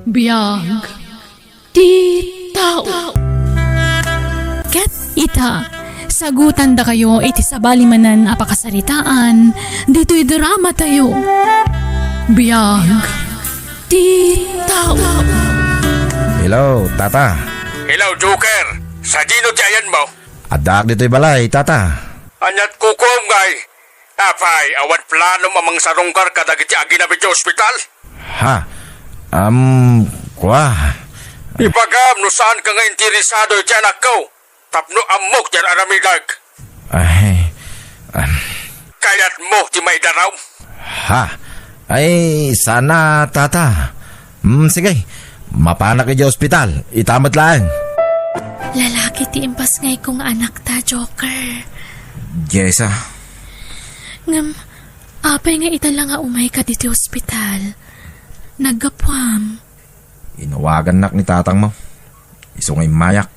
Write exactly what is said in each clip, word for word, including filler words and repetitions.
Biag ti tao. Ket ita, sagutandakayo iti sabali manen a pakasaritaan ditoy dramatayo. Biag ti tao. Hello, Tata. Hello, Joker. Sadino ti ayanmo? Addaak ditoy balay, Tata. Ania't kukuam, ngay? Apay, awan planom a mangsarungkar kadagiti aginam iti ospital? Ha? Am, kua. Ibagam no saanka nga interesado iti anakko tapno ammok ti ar-aramidek. Ay, am. Kayatmo ti maidaraw? Ha? Ay, sana, Tata. Hmm, sige. Mapanak idiay ospital. Ita met laeng. Lalaki ti impasngayko nga anakta, Joker. Jessa. Ngem, apay nga ita la nga umayka ditoy ospital? Naggapuam. Inawagannak ni tatangmo. Isu nga immayak.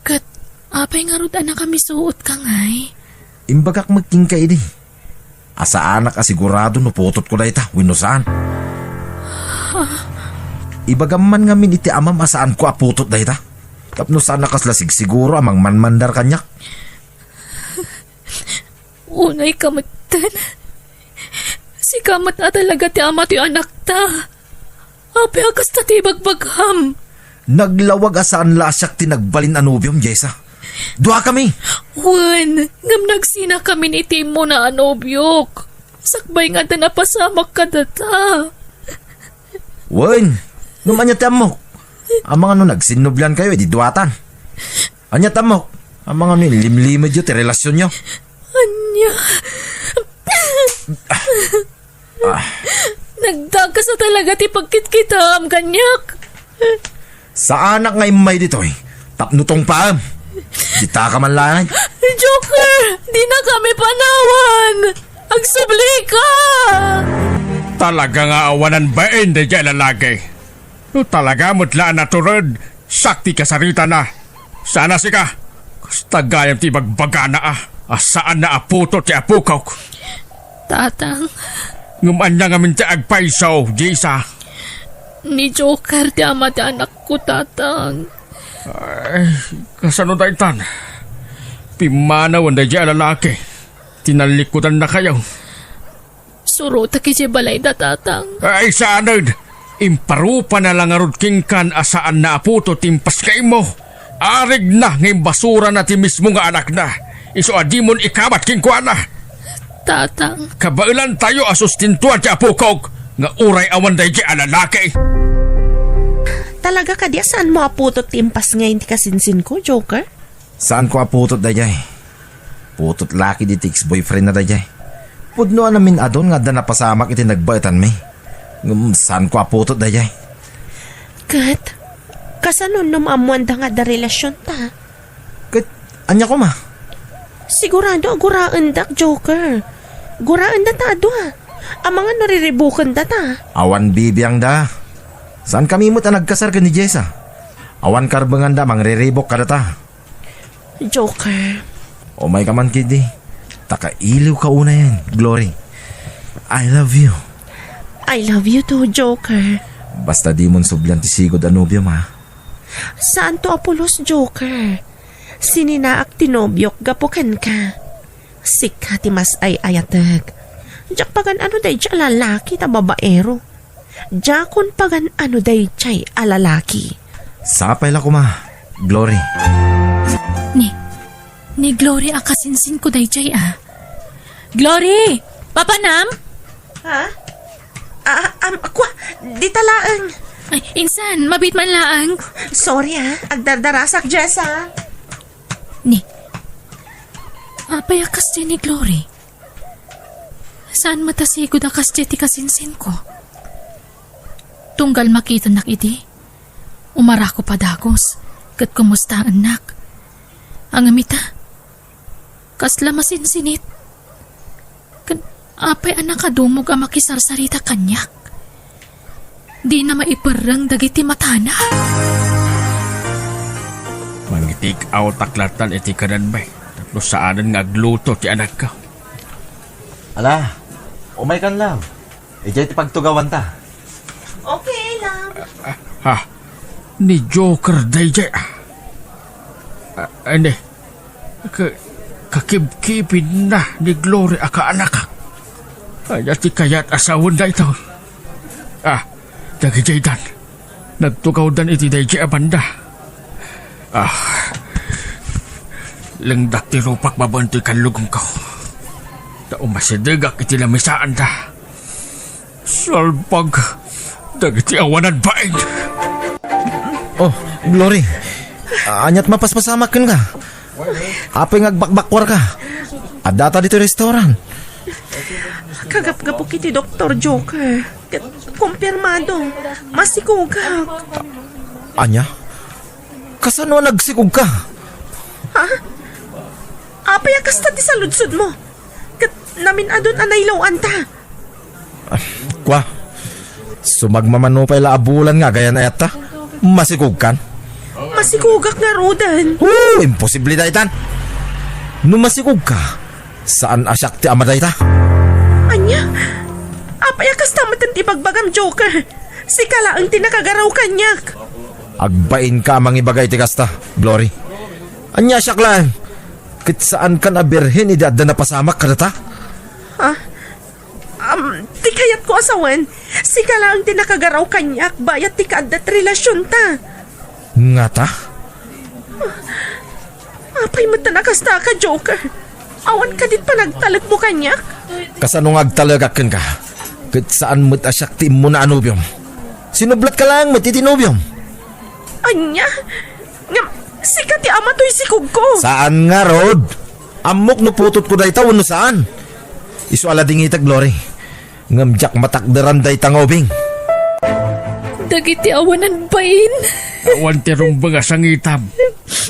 Ket apay ngarud a nakamisuotka, ngay? Imbagak met kenka idi a saanak a sigurado no putotko dayta wenno saan. Ibagam man ngamin iti amam a saanko a putot dayta, tapno saan a kasla sigsiguro a mangmanmandar kaniak. Unayka metten. Sika met a talaga ti ama ti anakta. Apay a kasta ti ibagbagam? Naglawag a saan la a siak ti nagbalin a nobiom, Jessa. Duakami. Wen, ngem nagsinakamin iti immuna a nobiok. Sakbay nga adda napasamak kadata. Wen, ngem ania ti ammok? Amangan no nagsinnubliankayo idi duatan. Ania ti ammok? Amangan no inlimlimedyo ti relasionyo? Ania? Ah. Nagdagasa talaga ti pagkitkitaam kaniak. Saanak nga immay ditoy tapno tungpaam. Ditaka man laeng. Joker, dinakami panawan. Agsublika. Talaga nga awanan bain daydiay a lalaki. No talaga met la a natured, siak ti kasaritana. Saan a sika, kasta gayam ti ibagbagana a, a saanna a putot ti apokok. Tatang. Ngem ania ngamin ti agpayso, Jessa? Ni Joker ti ama ti anakko, Tatang. Ay, kasano daytan? Pimmanawen daydiay a lalaki. Tinallikudannakayo. Surotek idiay balayda, Tatang. Ay, saanen! Imparupana la ngarud kenkan a saanna a putot ti impasngaymo. Arigna nga imbasurana ti mismo nga anakna. Isu a dimon ikabat kenkuana. Tatang. Kabaelantayo a sustintuan ti apokok nga uray awan daydiay a lalaki. Talaga kadi a saanmo a putot ti impasngay ti kasinsinko, Joker? Saanko a putot daydiay. Putot laki di ti ex-boyfriend na daydiay. Pudno a namin-adun nga adda napasamak iti nagbaetanmi. Ngem saanko a putot daydiay. Ket, kasano no maammoanda nga adda relasionta? Ket, ania koma? Sigurado a guraendak, Joker. Guraendata a dua. Amangan no riribukendata. Awan bibiangda. Saankami met a nagkasar ken ni Jessa. Awan karbenganda a mangriribuk kadata. Joker. Umayka man ketdi. Ta kailiwka unayen, Glory. I love you. I love you too, Joker. Basta dimon sublian ti sigud a nobiom, ha? Saanto a pulos, Joker. Sininaak ti nobiok gapu kenka. Sika ti mas ay-ayatek. Diak pagan-ano daydiay a lalaki ta babaero. Diakon pagan-ano daydiay a lalaki. Sapay la koma, Glory. Ni, ni Glory a kasinsinko daydiay a. Glory! Papanam? Ha? Ah, am, akwa, dita laeng. Ay, insan, mabiit man laeng. Sorry, ah. Agdardarasak, Jessa. Ni, apay a kasdiay ni Glory? Saan met a sigud a kasdiay ti kasinsinko? Tunggal makitanak idi, umarako padagus, ket kumustaennak. Ngem ita, kasla masinsinit. Ken apay a nakadumog a makisarsarita kaniak? Dina maiperreng dagiti matana. Mangitake out-ak latta iti kananmi tapno saanen nga agluto ti anakko. Ala, umaykan, love. Idiay ti pagtugawanta. Okay, love. Ha? Ni Joker daydiay? Ah, ania? Ka-, kakibkibinna ni Glory a kaanak. Ania ti kayat a sawen daytoy? Ah, dagiti aydan, nagtugawdan iti daydiay a banda. Ah, lengdak ti rupak babaen toy kallugongko. Ta umasidegak iti lamisaanda. Salbag dagiti awanan bain. Oh, Glory. Aniat mapaspasamak kenka? Apay nga agbakbakkuarka? Addata ditoy restaurant. Kagapgapok iti Doktor Joker. Ket kumpirmado, masikogak. Ania? Kasano a nagsikogka? Ha? Apay a kasta ti saludsodmo? Ket namin-adun a nailawanta. Ah, kua, sumagmamano pay la a bulan nga agayan-ayatta. Masikogkan? Masikogak ngaruden. Oh, imposible daytan. No masikogka, saan a siak ti ama dayta. Ania? Apay a kasta met ti ibagbagam, Joker? Sika laeng ti nakagaraw kaniak. Agbainka a mangibaga iti kasta, Glory. Ania siak laeng? Ket saankan a birhen idi adda napasamak kadata? Ha? Am, ti kayatko a sawen, sika laeng ti nakagaraw kaniak bayat ti kaadda ti relasionta. Ngata? Apay met a nakastaka, Joker? Awan kadi panagtalekmo kaniak? Kasano nga agtalekak kenka? Ket saan met a siak ti immuna a nobiom. Sinublatka laeng met iti nobiom. Ania? Ngem, sika ti ama toy sikogko. Saan ngarud? Ammok no putotko dayta wenno saan. Isu a ladingitek, Glory. Ngem diak matakderan dayta nga ubing. Dagiti awanan bain. Awan ti rumbeng a sangitam.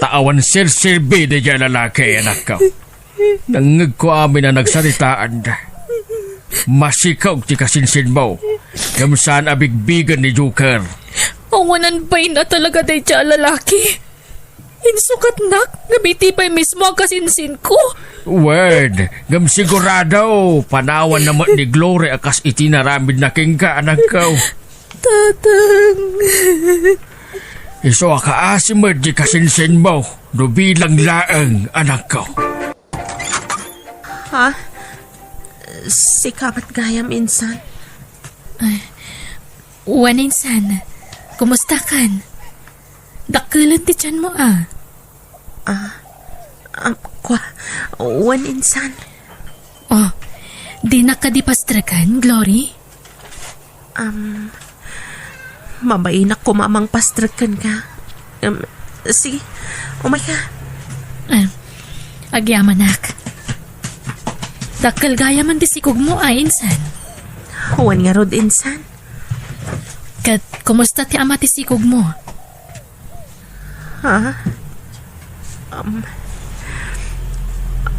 Ta awan serserbi daydiay a lalaki, anakko. Nangngegko amin a nagsaritaanda. Masikog ti kasinsinmo. Ngem saan a bigbigen ni Joker. Awanan bain a talaga daydiay a lalaki. Insukatnak, ngem iti pay mismo a kasinsinko. Wen, ngem sigurado, panawanna met ni Glory a kas iti naramidna kenka, anakko. Tatang. Isu a kaasi met ti kasinsinmo, no bilang laeng, anakko. Ha? Sika met gayam, insan? Ay, wen, insan. Kumustakan? Dakkelen ti tianmo, a. Ah, am, kua, wen, insan. Oh, dinak kadi pastreken, Glory? Am, mabainak koma a mangpastrek kenka. Am, sige, umayka. Ah, agyamanak. Dakkel gayamen ti sikogmo, a, insan? Wen ngarud, insan. Ket kumusta ti ama ti sikogmo? Ha? Am,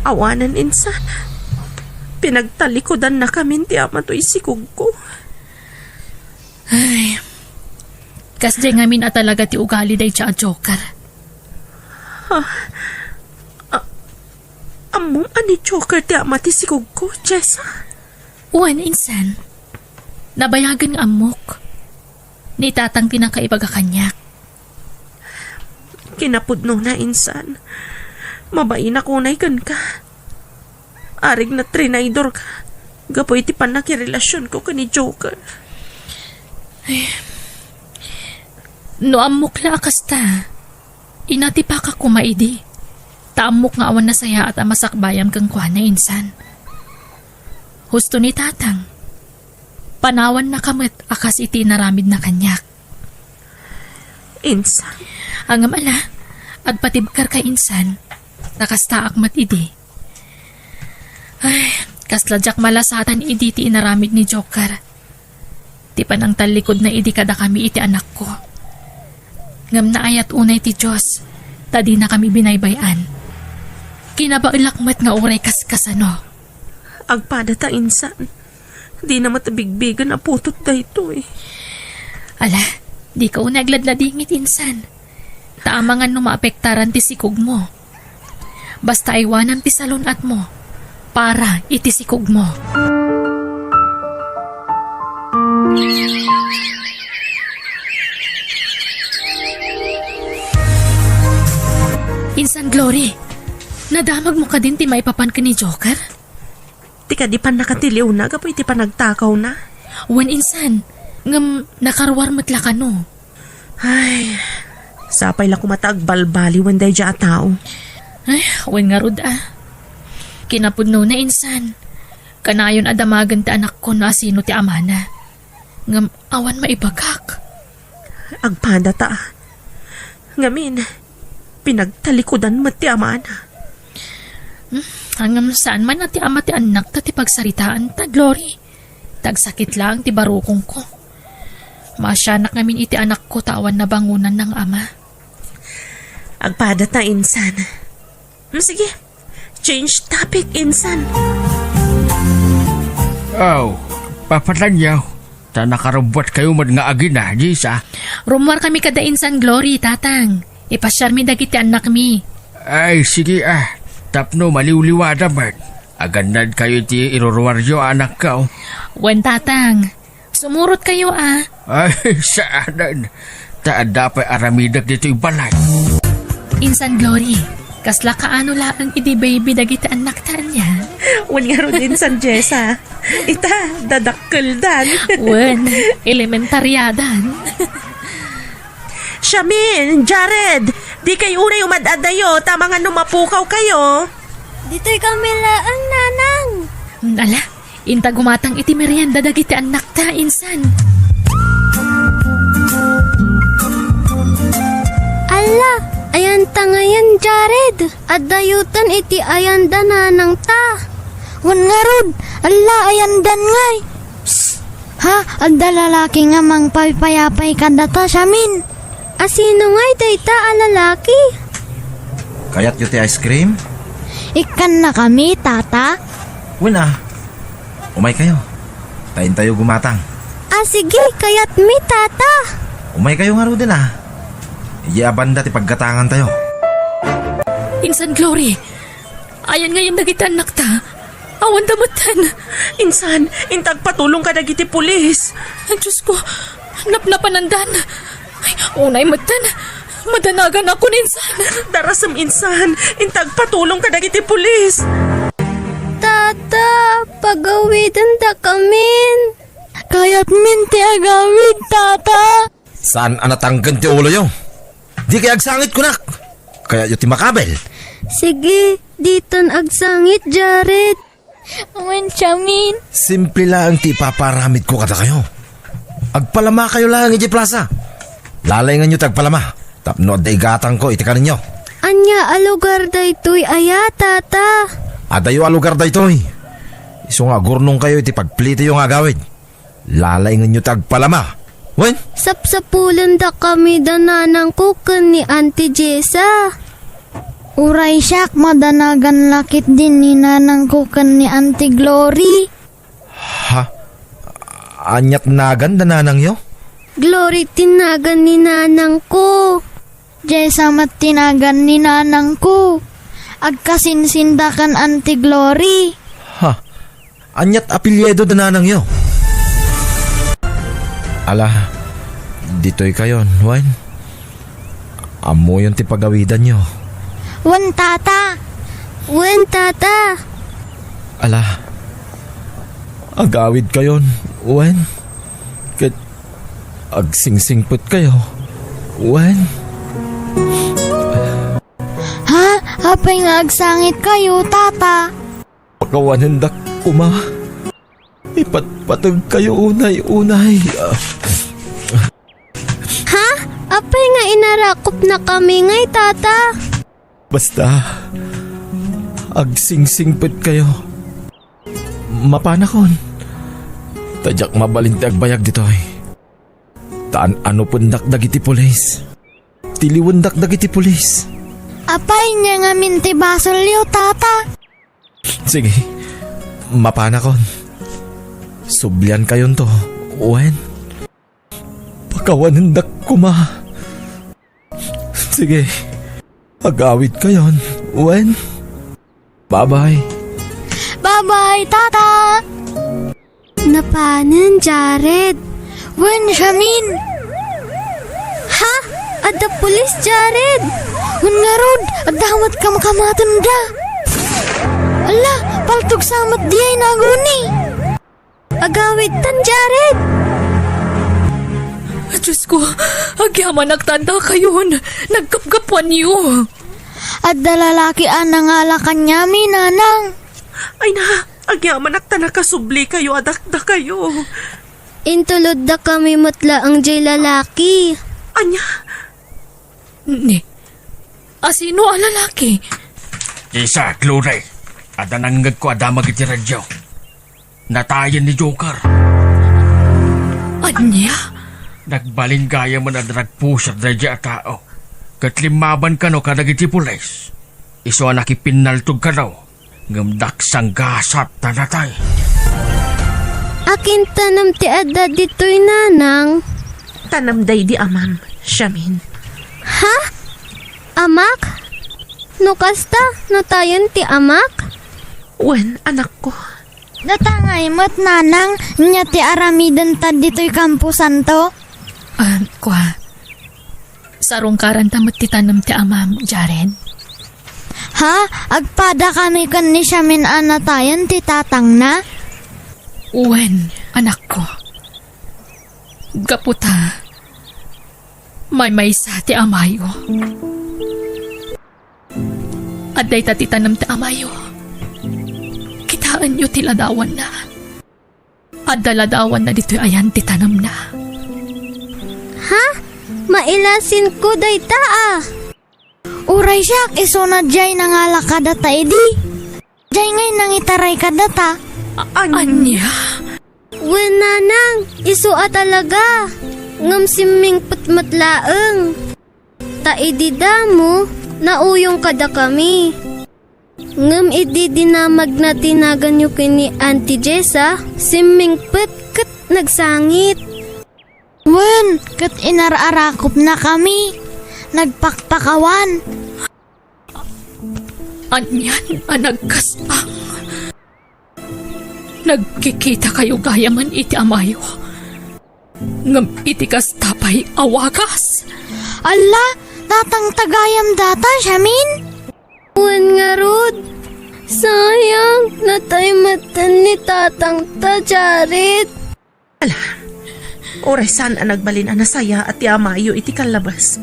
awanen, insan. Pinagtalikudannakamin ti ama toy sikogko. Ay, kasdiay ngamin a talaga ti ugali dayta a Joker. Ha? A-, ammom a ni Joker ti ama ti sikogko, Jessa? Wen, insan. Nabayagen nga ammok. Ni tatang ti nakaibaga kaniak. Kinapudnona, insan. Mabainak unay kenka. Arigna trinaydorka gapu iti pannakirelasionko ken ni Joker. Ay, no ammok la a kasta, inatipaka koma idi. Ta ammok nga awan nasayaat a masakbayam kenkuana, insan. Husto ni tatang. Panawannaka met a kas iti inaramidna kaniak. Insan. Ngem ala, agpatibkerka, insan. Ta kastaak met idi. Ay, kasla diak malasatan idi ti inaramid ni Joker. Ti panangtallikudna idi kadakami iti anakko. Ngem naayat unay ti Dios, ta dinakami binaybay-an. Kinabaelak met nga uray kaskasano. Agpadata, insan. Dina met bigbigen a putot daytoy. Ala, dika unay agladladingit, insan. Ta amangan no maapektaran ti sikogmo. Basta aywanam ti salun-atmo para iti sikogmo. Glory, nadamagmo kadin ti maipapan ken ni Joker? Ti kadi pannakatiliwna gapu iti panagtakawna. Wen insan, ngem nakaruar met la kano. Ay, sapay la koma ta agbalbaliwen daydiay a tao. Ay, wen ngarud a. Kinapudnona insan, kanayon a damagen ti anakko no asino ti amana. Ngem awan maibagak. Agpadata. Ngamin, pinagtalikudan met ti amana. Hmm, ngem saan man a ti ama ti annakta ti pagsaritaanta, Glory. Tagsakit laeng ti barukongko. Maasianak ngamin iti anakko ta awan nabangonanna nga ama. Agpadata insan. Hmm, sige. Change topic insan. Oh, papatanyo. Ta nakarubbuatkayo met nga agina, Jessa. Rummuarkami kada insan, Glory, Tatang. Ipasiarmi dagiti annakmi. Ay, sige a. Tapno maliwliwada met. Agannadkayo iti iruruaryo a anakko. Wen, Tatang. Sumurotkayo a. Ay, saanen. Ta adda pay aramidek ditoy balay. Insan Glory, kasla kaano laeng idi baby dagiti annakta ania? Wen ngarud insan Jessa. Ita, dadakkeldan. Wen, elementariadan. Shamin, Jared, dikay unay umad-adayo, ta mangan no mapukawkayo. Ditoy kami laeng, Nanang. Ala, inta gumatang iti merienda dagiti annakta, insan. Alla, ayanta ngayen, Jared. Addayoten iti ayanda nanangta. Wen ngarud, alla, ayandan ngay. Psst! Ha? Adda lalaki nga mangpaypayapay kadata, Shamin. Asino ngay dayta a lalaki? Kayatyo ti ice cream? Ikkannakami, Tata. Wen a. Umaykayo. Ta intayo gumatang. A, sige, kayatmi, Tata. Umaykayo ngaruden a. Idiay a banda ti paggatangantayo. Insan Glory, ayan ngayen dagiti annakta. Awanda metten. Insan, inta agpatulong kadagiti pulis. Ay, Diosko, napnapanandan. Ay, unay metten. Madanaganakon insan. Darasem insan, inta agpatulong kadagiti pulis. Tata, pagawidendakamin. Kayatmin ti agawid, Tata. Saan a natangken ti uloyo? Dikay agsangit, kunak! Kayatyo ti makabel? Sige, ditan agsangit, Jared. Wen, Shamin. Simple laeng ti ipapaaramidko kadakayo. Agpalamakayo laeng idiay plasa. Lalainganyo ti agpalama tapno adda igatangko iti kaninyo. Ania a lugar daytoy aya, Tata? Adayo a lugar daytoy. Isu nga agurnongkayo iti pagpilitayo nga agawid. Lalaingenyo ti agpalama. Wen? Sapsapulendakami da nanangko ken ni Auntie Jessa. Uray siak, madanagan la ketdin ni nanangko ken ni Auntie Glory. Ha? Ania ti nagan da nanangyo? Glory ti nagan ni nanangko. Jessa met ti nagan ni nanangko. Agkasinsinda ken Auntie Glory. Ha? Ania ti apelyido da nanangyo? Ala, ditoykayon, wen? Ammoyon ti pagawidanyo. Wen, Tata. Wen, Tata. Ala, agawidkayon, wen? Ket agsingsingpetkayo, wen? Ha? Apay nga agsangitkayo, Tata? Pakawanendak koma. Ipatpategkayo unay-unay. Ha? Apay nga inarakupnakami ngay, Tata? Basta, agsingsingpetkayo. Mapanakon. Ta diak mabalin ti agbayag ditoy. Ta an-anopendak dagiti pulis. Tiliwendak dagiti pulis. Apay, ania ngamin ti basolyo, Tata? Sige, mapanakon. Subliankayonto, wen? Pakawanendak koma. Sige, agawidkayon, wen? Bye-bye. Bye-bye, Tata! Napanen, Jared. Wen, Shamin. Ha? Adda pulis, Jared! Wen ngarud, adda met kamkamatenda! Ala, paltog sa met diay naguni! Agawidtan, Jared! Diyos ko, agyamanak ta addakayon. Nagkapkapuanyo. Adda lalaki a nangala kaniami, nanang. Ay na, agyamanak ta nakasublikayo a dakdakayo. Intulodda kami met laeng jay lalaki. Ania? Ni, asino a lalaki? Isa, Chloe. Adda nangngegko a damag iti radio. Natayen ni Joker. Ania? Nagbalin gayamen a nagpusar daydiay a tao. Ket limmaban kano kadagiti pulis. Isu a nakipinnaltog kano. Ngem daksanggasat ta natay. Akin tanem ti adda ditoy, nanang? Tanem daydi amam, Shamin. Ha? Amak? No kasta, natayen ti amak? Wen, anakko. Datangay met, nanang, nia ti aramidenta ditoy kamposanto? Ah, kua. Sarungkaranta met ti tanem ti amam, Jared. Ha? Agpada kami ken ni Shamin a natayen ti tatangna? Wen, anakko. Gapu ta, maymaysa ti amayo. Adda ita ti tanem ti amayo. Kitaenyo ti ladawanna. Adda ladawanna ditoy ayan ti tanemna. Ha? Mailasinko dayta a. Uray siak, isuna diay nangala kadata idi. Diay ngay nangitaray kadata. A-, ania? Wen, nanang, isu a talaga. Ngem simmingpet met laeng. Ta idi damo, nauyong kadakami. Ngem idi dinamagna ti naganyo ken ni Auntie Jessa, simmingpet ket nagsangit. Wen, ket inar-arakupnakami. Nagpakpakawan. Anian a nagkasang? Nagkikitakayo gayamen iti amayo. Ngem iti kasta pay a wagas? Alla, tatangta gayam data, Shamin? Wen ngarud, sayang, natay metten ni tatangta, Jared. Ala, uray saan a nagbalin a nasayaat ti amayo iti kallabas.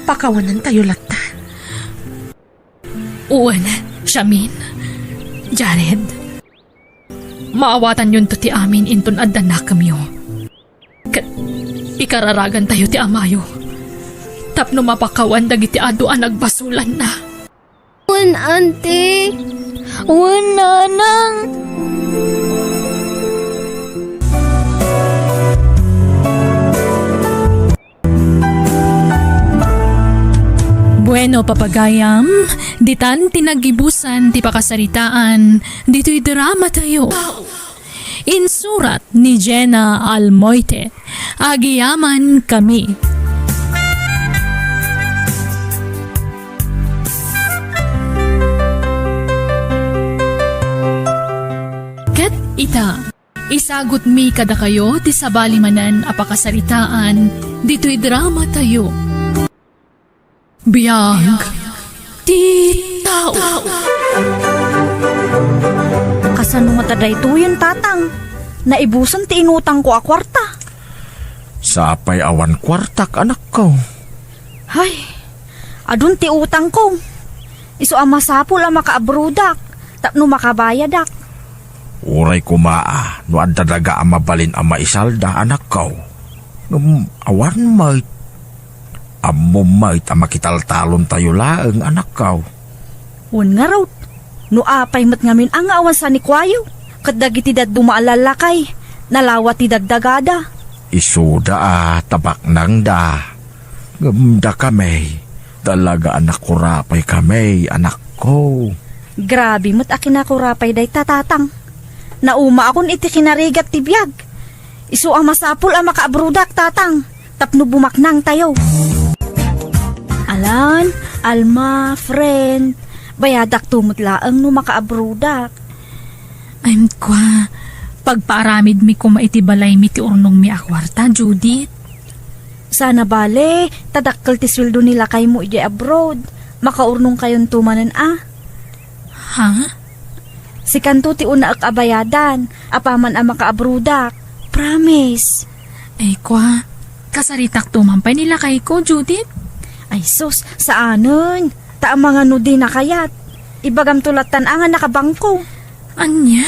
Pakawanantayo latta. Wen, Shamin, Jared, maawatanyonto ti amin inton adda nakemyo. Ket ikararagantayo ti amayo tapno mapakawan dagiti adu a nagbasolanna. Wen, Auntie. Wen, Nanang. Bueno, papagayam, ditan ti nagibusan ti pakasaritaan ditoy drama tayo. Insurat ni Jenna Almoite. Agyamankami. Ket ita, isagutmi kadakayo ti sabali manen a pakasaritaan ditoy drama tayo. Biag ti tao. Kasano ngata daytoyen, Tatang? Naibusen ti inutangko a kuarta. Sapay awan kuartak, anakko. Hay, adun ti utangko. Isu a masapul a makaabrodak tapno makabayadak. Uray koma a no adda daga a mabalin a maisalda, anakko. Ngem awan met. Ammom met a makitaltalontayo laeng, anakko. Wen ngarud, no apay met ngamin a nga awan sanikuayo, ket dagiti dadduma a lallakay, nalawa ti dagdagada. Isuda a tabaknangda. Ngem dakami, talaga a nakurapay kami, anakko. Grabe met a kinakurapay dayta, Tatang. Naumaakon iti kinarigat ti biag. Isu a masapul a makaabrodak, Tatang, tapno bumaknangtayo. Alan, Alma, friend, bayadakto met laeng no makaabrodak. Ay, kua, pagpaaramidmi koma iti balaymi ti urnongmi a kuarta, Judith. Sana bale, ta dakkel ti sueldo ni lakaymo idiay abroad. Makaurnongkayonto manen a. Ha? Sikanto ti unaek a bayadan, apaman a makaabroadak. Promise. Ay, kwa, kasaritakto man pay ni lakayko, Judith? Ay, sus, saanen. Ta amangan no dina kayat. Ibagamto lattan a nga nakabangko. Ania?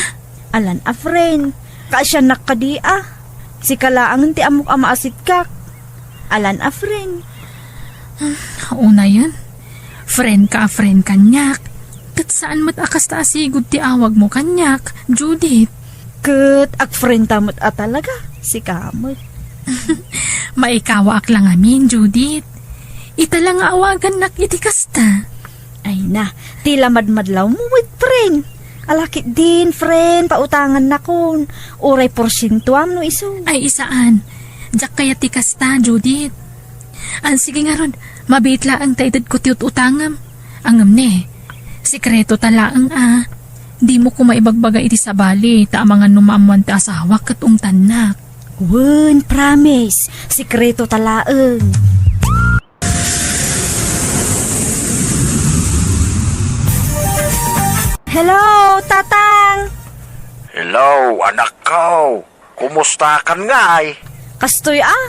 Alan a friend. Kaasiannak kadi a. Sika laengen ti ammok a maasitkak. Alan a friend. Unayen, friend ka a friend kaniak. Ket saan met a kasta a sigud ti awagmo kaniak, Judith. Ket agfriend ta met a talaga, sika met. Maikawaak la ngamin, Judith. Ita la nga awagannak iti kasta. Ay na, ti la madmadlawmo met friend. Ala ketdin, friend, pautangannakon. Uray porsientoam no isu. Ay, isaan. Diak kayat ti kasta, Judith. An, sige ngarud, mabiit laeng ta itedko ti ut-utangem. Ngem ne, sekreto ta laeng a. Dimo koma ibagbaga iti sabali, ta amangan no maammoan ti asawak ket ungtannak. Wen, promise. Sekreto ta laeng. Hello, Tatang! Hello, anakko. Kumustakan ngay? Kastoy a,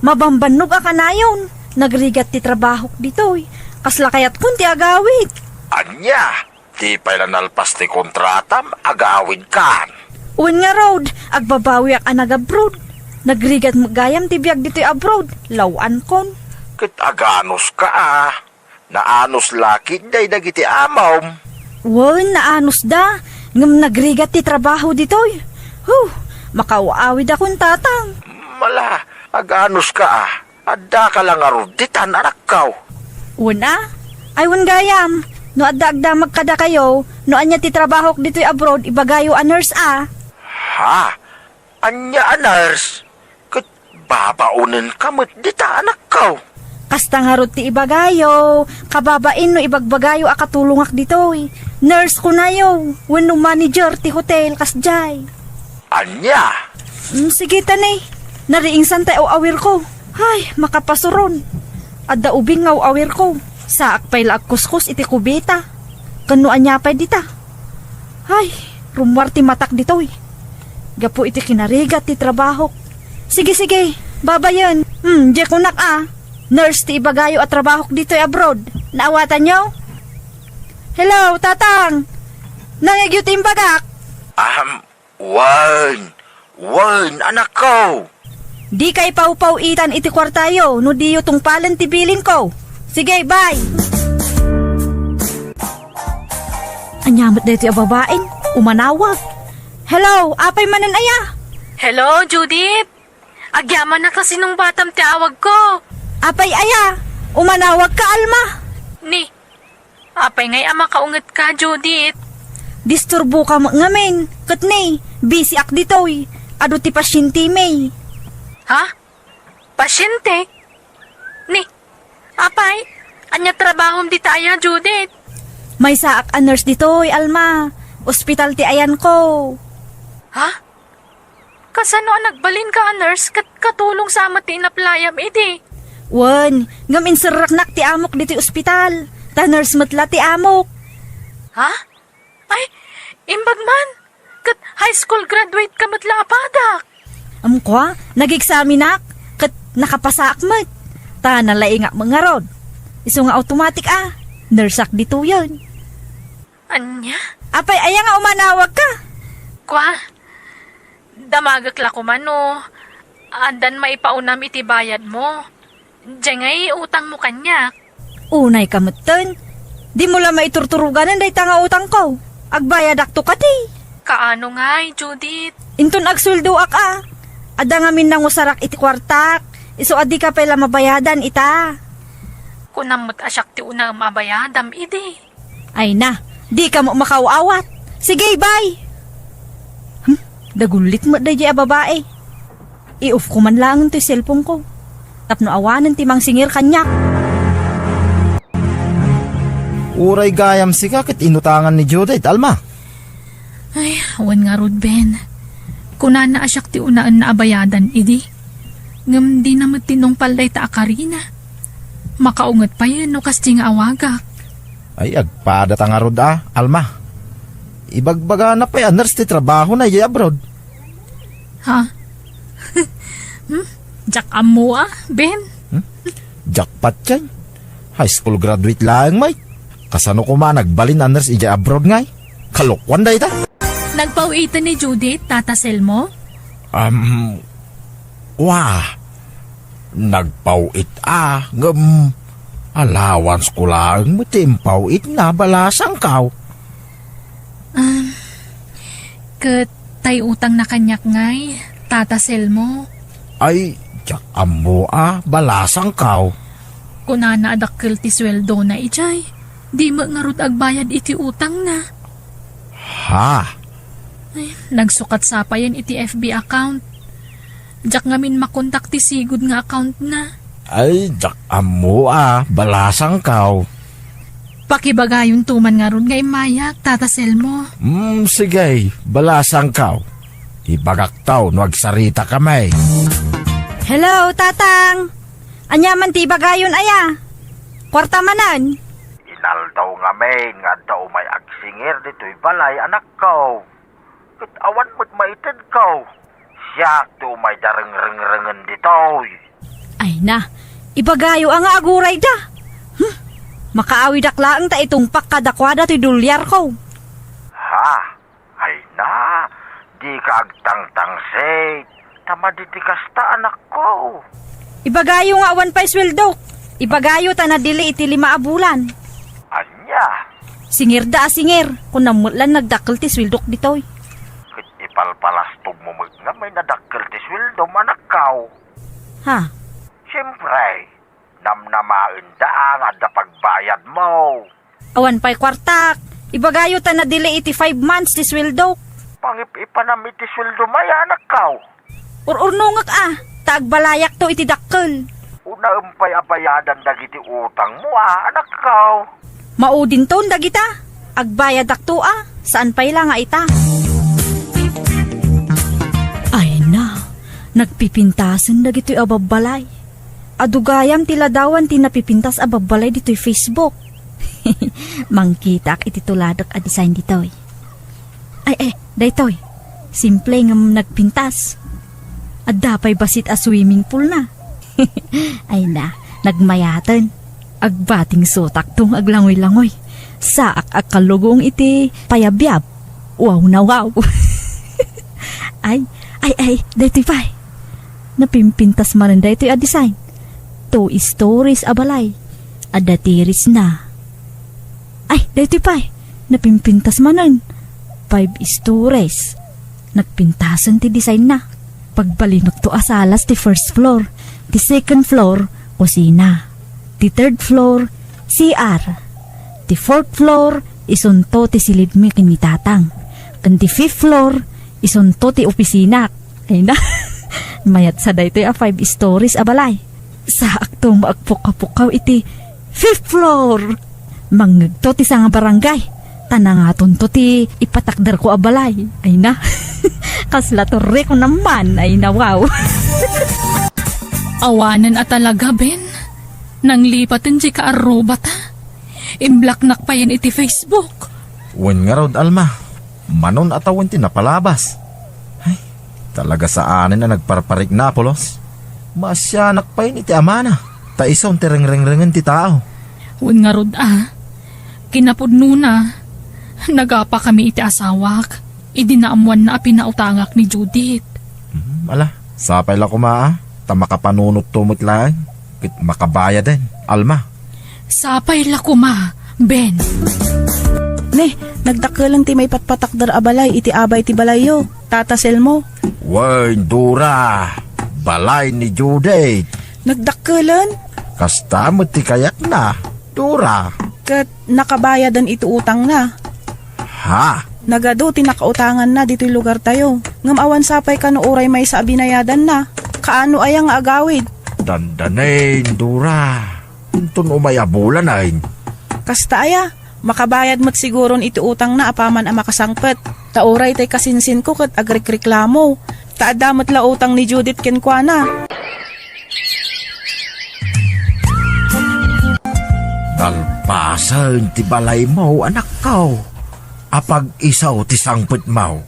mabambannog a kanayon. Nagrigat ti trabahok ditoy. Kasla kayatkon ti agawid. Ania? Di pay la nalpas ti kontratam, agawidkan? Wen ngarud, agbabawiak a nagabroad. Nagrigat met gayam ti biag ditoy abroad, law-ankon. Ket aganuska a. Naanus la ketdi dagiti amom. Wen, naanusda, ngem nagrigat ti trabaho ditoy. Huh, makaaw-awidakon, Tatang. Mala, aganuska a. Addaka la ngarud ditan, anakko. Wen a? Ay, wen gayam. No adda agdamag kadakayo, no ania ti trabahok ditoy abroad, ibagayo a nurse a. Ha? Ania a nurse? Ket babaonenka met dita, anakko. Kasta ngarud ti ibagayo, kababain no ibagbagayo a katulongak ditoy. Nurse kunayo, wenno manager ti hotel, kasdiay. Ania? Mm, sige ta ne. Nariingsan tay aw-awirko. Ay, makapasuron. Adda ubing nga aw-awirko. Saak pay la agkuskus iti kubeta. Ken no ania pay dita. Ay, rummuar ti matak ditoy. Gapu iti kinarigat ti trabahok. Sige, sige, babayen. Hmm, di kunak a. Nurse ti ibagayo a trabahok ditoy abroad. Naawatanyo? Hello, Tatang! Nangegyo ti imbagak? Ahem, wen, wen, anakko. Dika ipawpaw-itan iti kuartayo no diyo tungpalen ti bilinko. Sige, bye! Ania met daytoy a babaen? Umanawag. Hello, apay manen aya? Hello, Judith. Agyamanak ta sinungbatam ti awagko. Apay aya? Umanawagka, Alma? Ni, apay ngay a makaungetka, Judith? Disturboka met ngamin. Ket ni, busy ak ditoy. Adu ti pasyentemi. Ha? Pasyente? Ni, apay, ania trabahom dita aya, Judith? Maysaak a nurse ditoy, Alma. Ospital ti ayanko. Ha? Kasano a nagbalinka a nurse ket katulong sa met ti inaplayam idi? Wen, ngem inserreknak ti amok ditoy ospital. Ta nurse met la ti amok. Ha? Ay, imbag man. Ket high school graduate ka met la a padak. Amko, nageksaminak, ket nakapasaak met. Ta nalaingak met ngarud. Isu nga automatic a, nurseak ditoyen. Ania? Apay, aya nga umanawagka? Kwa, damagek la koma no addan maipaunam iti bayadmo. Diay ngay utangmo kaniak. Unayka metten. Dimo la maiturturoganen dayta nga utangko. Agbayadakto kadi. Kaano ngay, Judith? Inton agsueldoak a, adda ngamin nangusarak iti kuartak. Isu a dika pay la mabayadan ita. Kunam met a siak ti unaem a bayadam idi. Ay na, dika met makaaw-awat. Sige, bye! Hmm, dagullit met daydiay a babai. I-off ko man laeng toy cellphone ko. Tapno awanen ti mangsingir kaniak. Uray gayam sika ket inutangan ni Judith, Alma. Ay, awan ngarud, Ben. Kunana a siak ti unaenna a bayadan idi. Ngem dina met tinungpal dayta a karina. Makaunget payen no kasdi nga awagak. Ay, agpadata ngarud a, Alma. Ibagbagana pay a nurse ti trabahona idiay abroad. Ha? Hmm? Diak ammo a, Ben. Hmm? Jackpot yan. High school graduate laeng, Mike. Kasano koma nagbalin a nurse idiay abroad ngay? Kalokuan dayta. Nagpaw-iten ni Judith, Tata Selmo? Um, wa. Nagpaw-it a, ngem allowance ko laeng met ti impaw-itna, balasangkaw. Um, ket tay utangna kaniak ngay, Tata Selmo? Ay, diak ammo a, balasangkaw. Kunana a dakkel ti suweldona idiay. Di met ngarud agbayad iti utangna. Ha? Ay, nagsukat sa payen iti F B account. Diak ngamin makontak ti sigud nga accountna. Ay, diak ammo a, balasangkaw. Pakibagayonto man ngarud nga immayak, Tata Selmo. Hmm, sige, balasangkaw. Ibagakto no agsaritaka met. Hello, Tatang! Ania man ti ibagayon aya? Kuarta manen? Inaldaw ngamin nga adda umay agsingir ditoy balay, anakko. Ket awan met maitedko. Siak ti umayda rengrengrengen ditoy. Ay na, ibagayo a nga agurayda. Hmm, makaawidak laeng ta itungpak kadakuada toy dolyarko. Ha? Ay na, dika agtangtangsit. Ta madi ti kasta, anakko. Ibagayo nga awan pay suweldok. Ibagayo ta nadili iti lima a bulan. Ania? Singirda a singir, kunam met la nagdakkel ti suweldok ditoy. Ket ipalpalastogmo met ngamin a dakkel ti suweldom, anakko. Ha? Siempre, namnamaenda a nga adda pagbayadmo. Awan pay kuartak. Ibagayo ta nadili iti five months ti suweldok. Pangip-ipanam iti suweldom aya, anakko. Ur-urnongek a, ta agbalayakto iti dakkel. Unaem pay a bayadan dagiti utangmo a, anakko. Maudinton dagita. Agbayadakto a, saan pay la nga ita. Ay na, nagpipintasen dagitoy a babbalay. Adu gayam ti ladawan ti napipintas a babbalay ditoy Facebook. Mangkitaak iti tuladek a design ditoy. Ay, ay, daytoy. Simple ngem nagpintas. Adda pay bassit a swimming pool na. Ay na, nagmayaten. Agbatingsotakto nga aglangoy-langoy. Saak a kalugong iti payabyab. Wow na wow. Ay, ay, ay, daytoy pay. Napimpintas manen daytoy a design. Two stories a balay. Adda terrace na. Ay, daytoy pay. Napimpintas manen. Five stories. Nagpintasen ti design na. Pagbalinekto a salas ti first floor. Ti second floor, kusina. Ti third floor, C R. Ti fourth floor, isunto ti silidmi ken ni Tatang. Ken ti fifth floor, isunto ti opisina. Ay na. Mayat sa daytoy a five stories a balay. Saakto nga agpukaw-pukaw iti fifth floor. Mangngegto ti sanga barangay. Ta nangatonto ti ipatakderko a balay. Ay na. Kasla torre ko naman. Ay na, wow. Awanen a talaga, Ben. Nanglipaten di kaarrubata. Imblaknak payen iti Facebook. Wen ngarud, Alma. Manon a tawen ti napalabas. Ay, talaga saanen a nagparparikna a pulos. Maasianak payen iti amana. Ta isun ti rengrengrengen ti tao. Wen ngarud a. Kinapudnona, nagapakami iti asawak. Idi naammoanna a pinautangak ni Judith. Hmm, ala, sapay la koma a, ta makapanunotto met laeng, ket makabayaden, Alma. Sapay la koma, Ben. Ne, nagdakkelen ti maipatpatakder a balay iti abay ti balayyo, Tata Selmo. Wen, Dora, balay ni Judith. Nagdakkelen? Kasta met ti kayatna, Dora. Ket nakabayadan iti utangna. Ha? Nagadu ti nakautanganna ditoy lugartayo. Ngem awan sapay kano uray maysa a binayadanna. Kaano aya nga agawid? Dandanen, Dora. Inton umay a bulanen. Kasta aya, makabayad met siguron iti utangna apaman a makasangpet. Ta uray tay kasinsinko ket agrikreklamo. Ta adda met la utang ni Judith kenkuana. Alpasen ti balaymo, anakko. Apag-isu ti sangpetmo.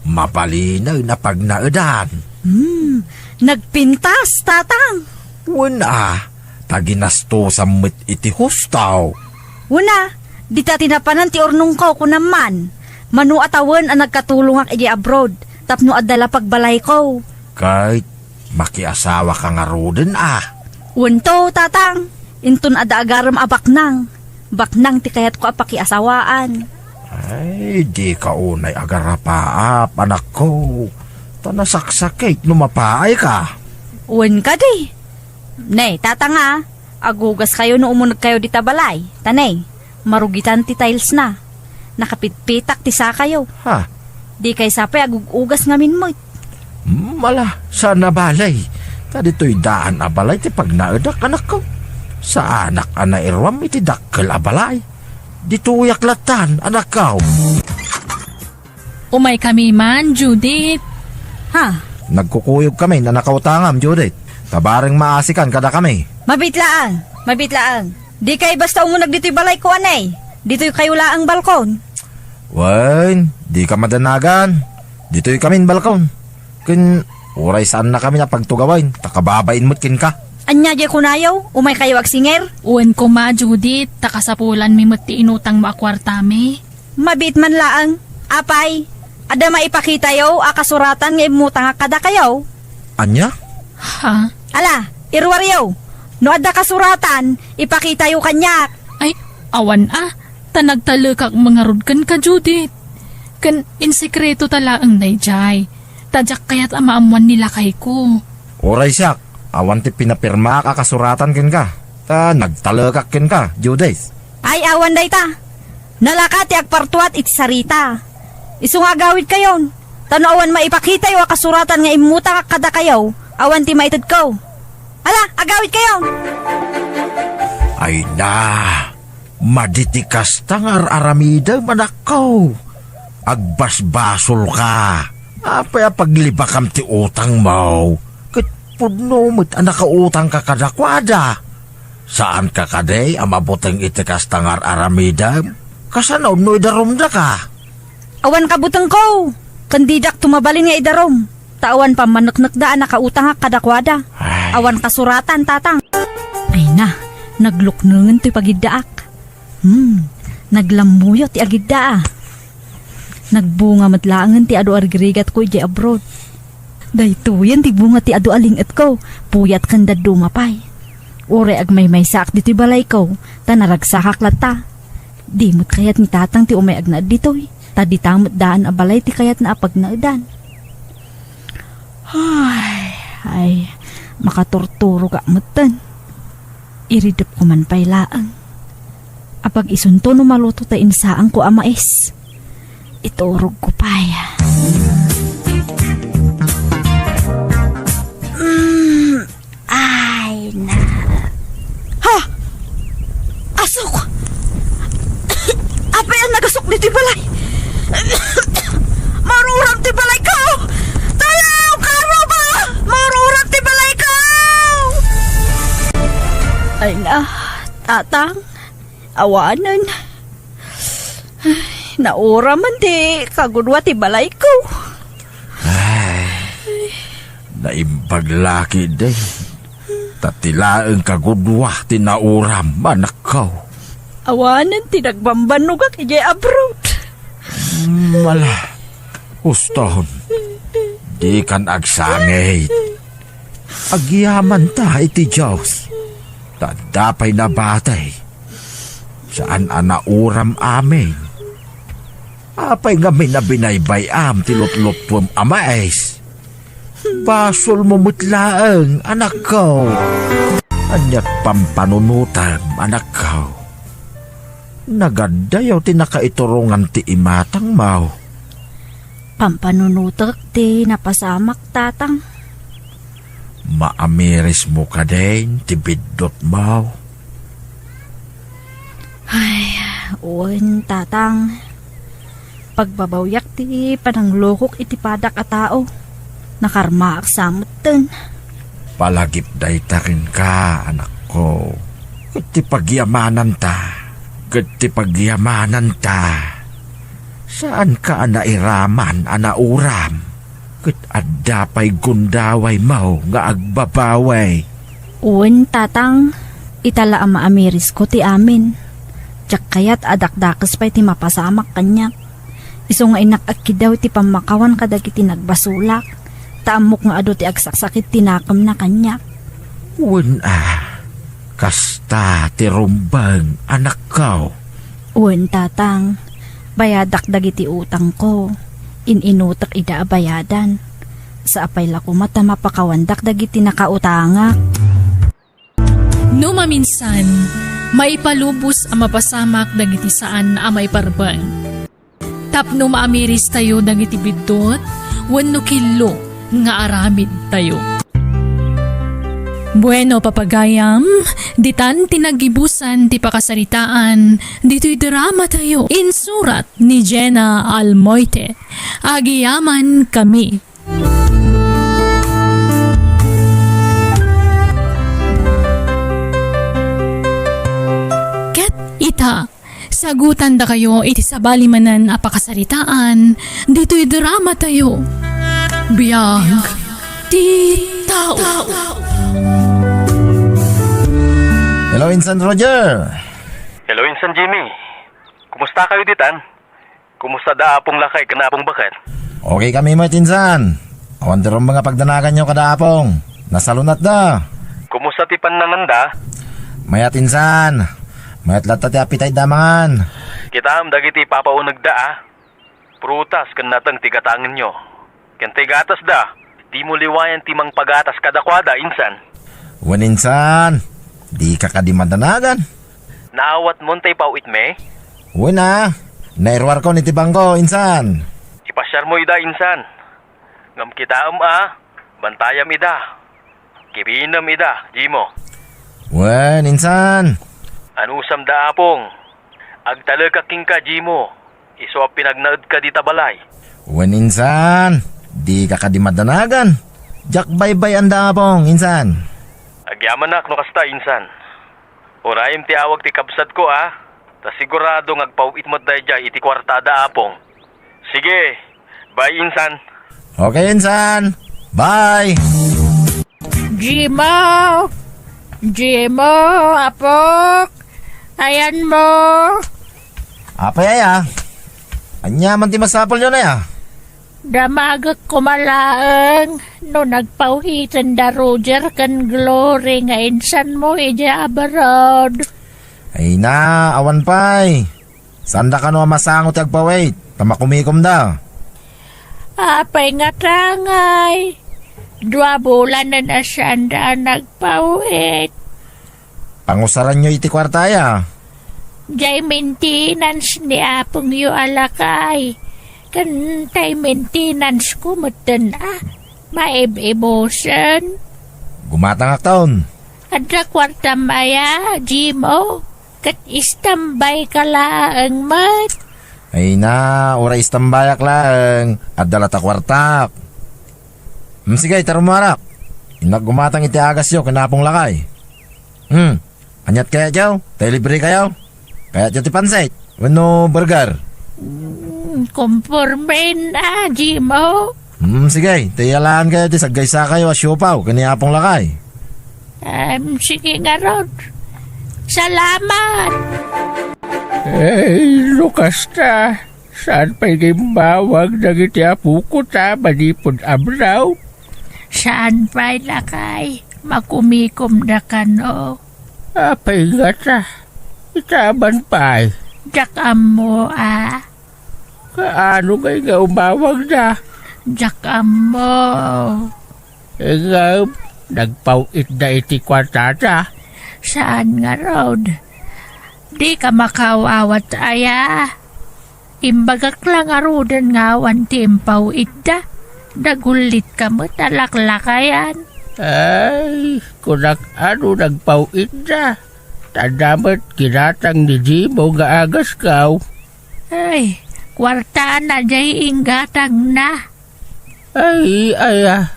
Mabalinen a pagnaedan. Hmm, nagpintas, Tatang. Wen a, ta ginastosam met iti husto. Wen a, dita ti napanan ti urnongko, kunam man. Mano a tawen a nagkatulongak idiay abroad, tapno adda la pagbalayko. Ket makiasawaka ngaruden a? Wen to, Tatang. Inton adda agarem a baknang. Baknang ti kayatko a pakiasawaan. Ay, dika unay agarapaap, anakko. Ta nasaksakit no mapaayka. Wen kadi. Ne, Tatang a, agugaskayo no umunegkayo dita balay. Ta ne, marugitan ti tilesna. Nakapitpitak ti sakayo. Ha? Dikay sa pay agug-ugas ngamin met. Hmm, ala, saan a balay. Ta ditoy daan a balay ti pagnaedak, anakko. Saanak a nairuam iti dakkel a balay. Ditoyak lattan, anakko. Umaykami man, Judith. Ha? Nagkukuyogkami a nakautangam, Judith. Ta bareng maasikan kadakami. Mabiit laeng, mabiit laeng. Dikay basta umuneg ditoy balayko, anay. Ditoykayo laeng balkon. Wen, dika madanagan. Ditoykamin balkon. Ken uray saannakami a pagtugawen, ta kababain met kenka. Ania diay kunayo? Umaykayo agsinger? Wen koma, Judith, ta kasapulanmi met ti inutangmo a kuartami. Mabiit man laeng. Apay, adda maipakitayo a kasuratan nga immutangak kadakayo? Ania? Ha? Ala, iruaryo. No adda kasuratan, ipakitayo kaniak. Ay, awan a. Ta nagtalekak ngarud kenka, Judith. Ken insekreto ta laeng daydiay. Ta diak kayat a maammuan ni lakayko. Uray siak, awan ti pinapirmaak a kasuratan kenka. Ta nagtalekak kenka, Judith. Ay, awan dayta. Nalaka ti agpartuat iti sarita. Isu nga agawidkayon. Ta no awan maipakitayo a kasuratan nga immutangak kadakayo, awan ti maitedko. Ala, agawidkayon! Ay na, madi ti kasta nga ar-aramidem, anakko. Agbasbasolka. Apay a paglibakam ti utangmo? Ket pudno met a nakautangka kadakuada. Saanka kadi a mabuteng iti kasta nga ar-aramidem? Kasano no idarumdaka? Awan kabutengko, ken didak to mabalin nga idarum, ta awan pammanneknekda a nakautangak kadakuada. Ay. Awan kasuratan, Tatang. Ay na, nagluknengen toy pagiddaak. Hmm, naglammuyo ti agidda a. Nagbunga met laengen ti adu a rigrigatko idiay abroad. Daytoyen ti bunga ti adu a ling-etko, puyat ken dadduma pay. Uray agmaymaysaak ditoy balayko, ta naragsakak latta. Di met kayat ni Tatang ti umay agnaed ditoy, ta dita met daan a balay ti kayatna a pagnaedan. Ay, ay, makaturturogak metten. Iridepko man pay laeng. Apag-isunto no maluto ta insaanko a mais. Iturogko pay. Mm, ay, na. Ha? Asuk! Apay a nagasuk ditoy balay? Maruram ti balayko! Tulong! Kaarruba! Maruram ti balayko! Ay na, Tatang, awanen. Ay, nauraman ti kagudua ti balayko. Ay, naimbag la ketdi. Ta ti laeng kagudua ti nauram, anakko. Awanen ti nagbambannogak idiay abroad. Mala, huston, dikan agsangit. Agyamanta iti Dios, ta adda pay nabati. Saan a nauram amin. Apay ngamin a binaybay-am ti lutluttuem a mais? Basolmo met laeng, anakko. Ania't pampanunotem, anakko? Nagaddayo ti nakaiturongan ti imatangmo. Pampanunotek ti napasamak, Tatang. Maamirismo kadin ti biddutmo? Ay, wen, Tatang. Pagbabawiak ti pananglukok iti padak a tao. Nakarmaak sa metten. Palagip dayta kenka, anakko. Ket ti pagyamananta, ket ti pagyamananta, saanka a nairaman a nauram, ket adda pay gundawaymo nga agbabawi. Wen, Tatang, ita la a maamirisko ti amin. Diak kayat a dakdakes pay ti mapasamak kaniak. Isu nga innak agkidaw ti pammakawan kadagiti nagbasolak, ta ammok nga adu ti agsaksakit ti nakemna kaniak. Wen a, kasta ti rumbeng, anakko. Wen, Tatang, bayadak dagiti utangko. In-inutek ida a bayadan. Sa apay la koma ta mapakawandak dagiti nakautangak. No maminsan, maipalubos a mapasamak dagiti saan a maiparben. Tapno maamiristayo dagiti biddut wenno killo nga aramidtayo. Bueno, papagayam, ditan ti naggibusan ti pakasaritaan ditoy dramatayo. Insurat ni Jenna Almoite. Agyamankami. Ket ita, sagutandakayo iti sabali manen a pakasaritaan ditoy dramatayo, Biag ti Tao. Hello, Insan Roger. Hello, Insan Jimmy. Kumusta kayo ditan? Kumusta da Apong Lakay ken Apong Baket? Okay kami met, Insan. Awan ti rumbeng a pagdanaganyo kada Apong. Nasalunatda. Kumusta ti pannanganda? Mayat, Insan. Mayat latta ti appetite da mangan. Kitaem dagiti ipapaunegda a. Prutas ken nateng ti gatangenyo. Ken ti gatasda, dimo liwayan ti mangpagatas kadakuada, Insan. Wen, Insan. Dika kadi madanagan. Naawatmon ti paw-itmi? Wen a, nairuarkon iti bangko, Insan. Ipasiarmo ida, Insan. Ngem kitaem a, bantayam ida. Kibinem ida, Jimo. Wen, Insan. Anusam da, Apong. Agtalekak kenka, Jimo. Isu a pinagnaedka dita balay. Wen, Insan. Dika kadi madanagan. Diak baybay-an da, Apong, Insan. Agyamanak no kasta, Insan. Urayem ti awag ti kabsatko a, ta sigurado nga agpaw-it met daydiay iti kuartada, Apong. Sige, bye, Insan. Okay, Insan. Bye. Jimo! Jimo, apok! Ayanmo! Apay aya? Ania man ti masapulyon aya? Damagek koma laeng no nagpaw-iten da Roger ken Glory nga insanmo idiay abroad. Ay na, awan pay. Saanda kano a masango ti agpaw-it, ta makumikomda. Apay ngata ngay? Dua bulanen a saanda a nagpaw-it. Pangusaranyo iti kuarta aya? Diay maintenance ni apongyo a lakay. Ken tay maintenance ko metten a maib-ibusen. Gumatangakton. Adda kuartam aya, Jimo? Ket istambay ka laeng met. Ay na, uray istambayak laeng, adda latta kuartak. Hmm, sige, ita rumuarak. Innak gumatang iti agasyo ken Apong Lakay. Hmm, aniat kayatyo? Tay libre kayo? Kayatyo ti pansit wenno burger? Hmm, kompormen a, Jimo. Hmm, sige, tay alaen kayo ti saggaysa kayo a siopaw ken ni Apong Lakay. Em, sige ngarud. Salamat! Ay, no kasta, saan pay nga immawag dagiti apoko ta manipud abroad? Saan pay, lakay? Makumikomda kano? Apay ngata? Ita man pay? Diak ammo a. Kaano ngay nga umawagda? Diak ammo. Ngem, nagpaw-itda iti kuartada? Saan ngarud? Dika makaawawat aya? Imbagak la ngaruden nga awan ti impaw-itda. Nagullitka met a laklakayan. Ay, kunak a no nagpaw-itda. Ta adda met ginatang ni Jimo nga agasko. Ay, kuartana diay inggatangna. Ay, aya,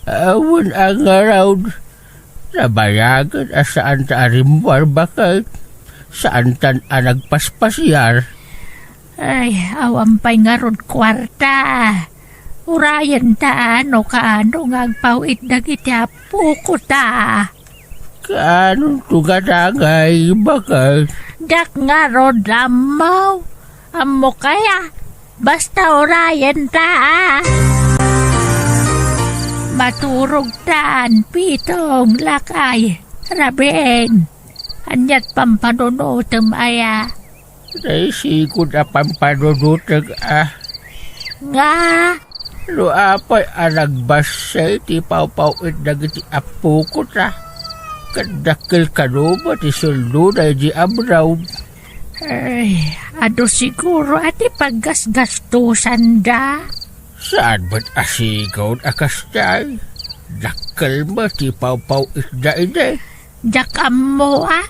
awan a ngarud. Nabayagen a saanta a rimmuar, baket. Saantan a nagpaspasiar. Ay, awan pay ngarud kuarta. Urayenta no kaano nga agpaw-it dagiti apokota. Kaanonto ngata ngay, baket? Diak ngarud ammo. Ammo kaya? Basta urayenta, a. Maturogtan, Pitong, Lakay, Rabing. Ania't pampanunotem aya? Naisikod a pampanunotek, a. Nga? No apay a nagbassit ti pawpaw-it dagiti apokota, ket dakkel kano met ti sueldona idiay abroad. Ay, adu siguro a ti paggasgastosanda. Saan met a sigud a kasta? Dakkel met ti pawpaw-itda idi. Diak ammo, a.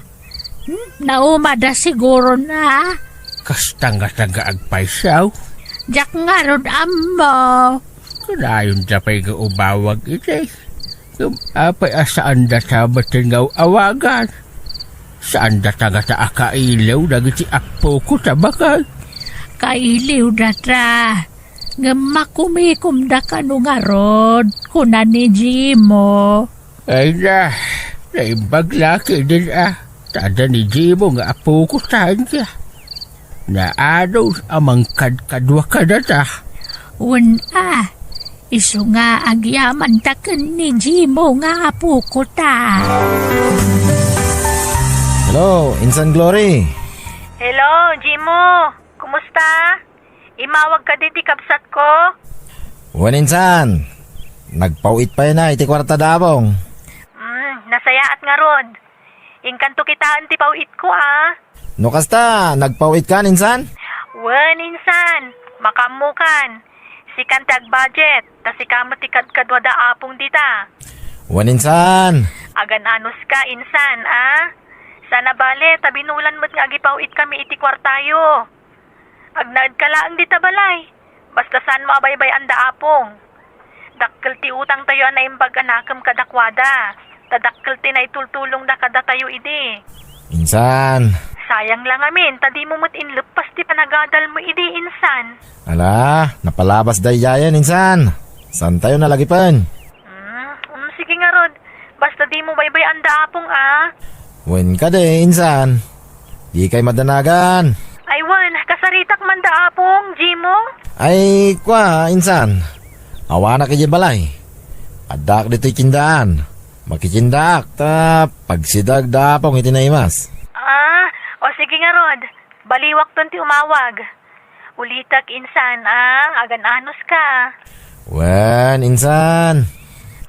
Hmm? Naumada siguro na. Kasta ngata nga agpayso? Diak ngarud ammo. Kanayonda pay nga umawag idi. Ngem apay a saandata metten nga awagan? Saandata ngata a kailiw dagiti apokota, baket? Kailiwdata. Ngem makumikomda kano ngarud, kuna ni Jimo. Ay na, naimbag la ketdin, a. Ta adda ni Jimo nga apokota, ania? Naanus a mangkadkadua kadata? Wen a, isu nga agyamanta ken ni Jimo nga apokota. Hello, Insan Glory. Hello, Jimo. Kumusta? Imawag kadi ti kabsatko? Wen, Insan. Nagpaw-it pay na iti kuarta da Apong. Mm, nasayaat ngarud. Inkanto kitaen ti paw-itko, a. No kasta, nagpaw-itkan, Insan? Wen, Insan. Makaammokan. Sikan ti agbudget, ta sika met ti kadkadua da Apong dita. Wen, Insan. Agan-anuska, Insan, a. Saan a bale, ta binulan met nga agipaw-itkami iti kuartayo. Agnaedka laeng dita balay. Basta saanmo a baybay-an da Apong. Dakkel ti utangtayo a naimbag a nakem kadakuada. Ta dakkel ti naitultulongda kadatayo idi. Insan. Sayang la ngamin, ta dimo met inleppas ti panagadalmo idi, Insan. Ala, napalabas daydiayen, Insan. Saantayo nalagipen? Mm, mm, sige ngarud. Basta dimo baybay-an da Apong, a. Wen kadi, Insan. Dikay madanagan. Ay wen, kasaritak man da Apong, Jimo? Ay, kua, Insan. Awanak idiay balay. Addaak ditoy tiendaan. Makitiendaak, ta pagsidag da Apong iti naimas. A, o sige ngarud. Baliwakton ti umawag. Ulitek, Insan, a, agan-anuska. Wen, Insan.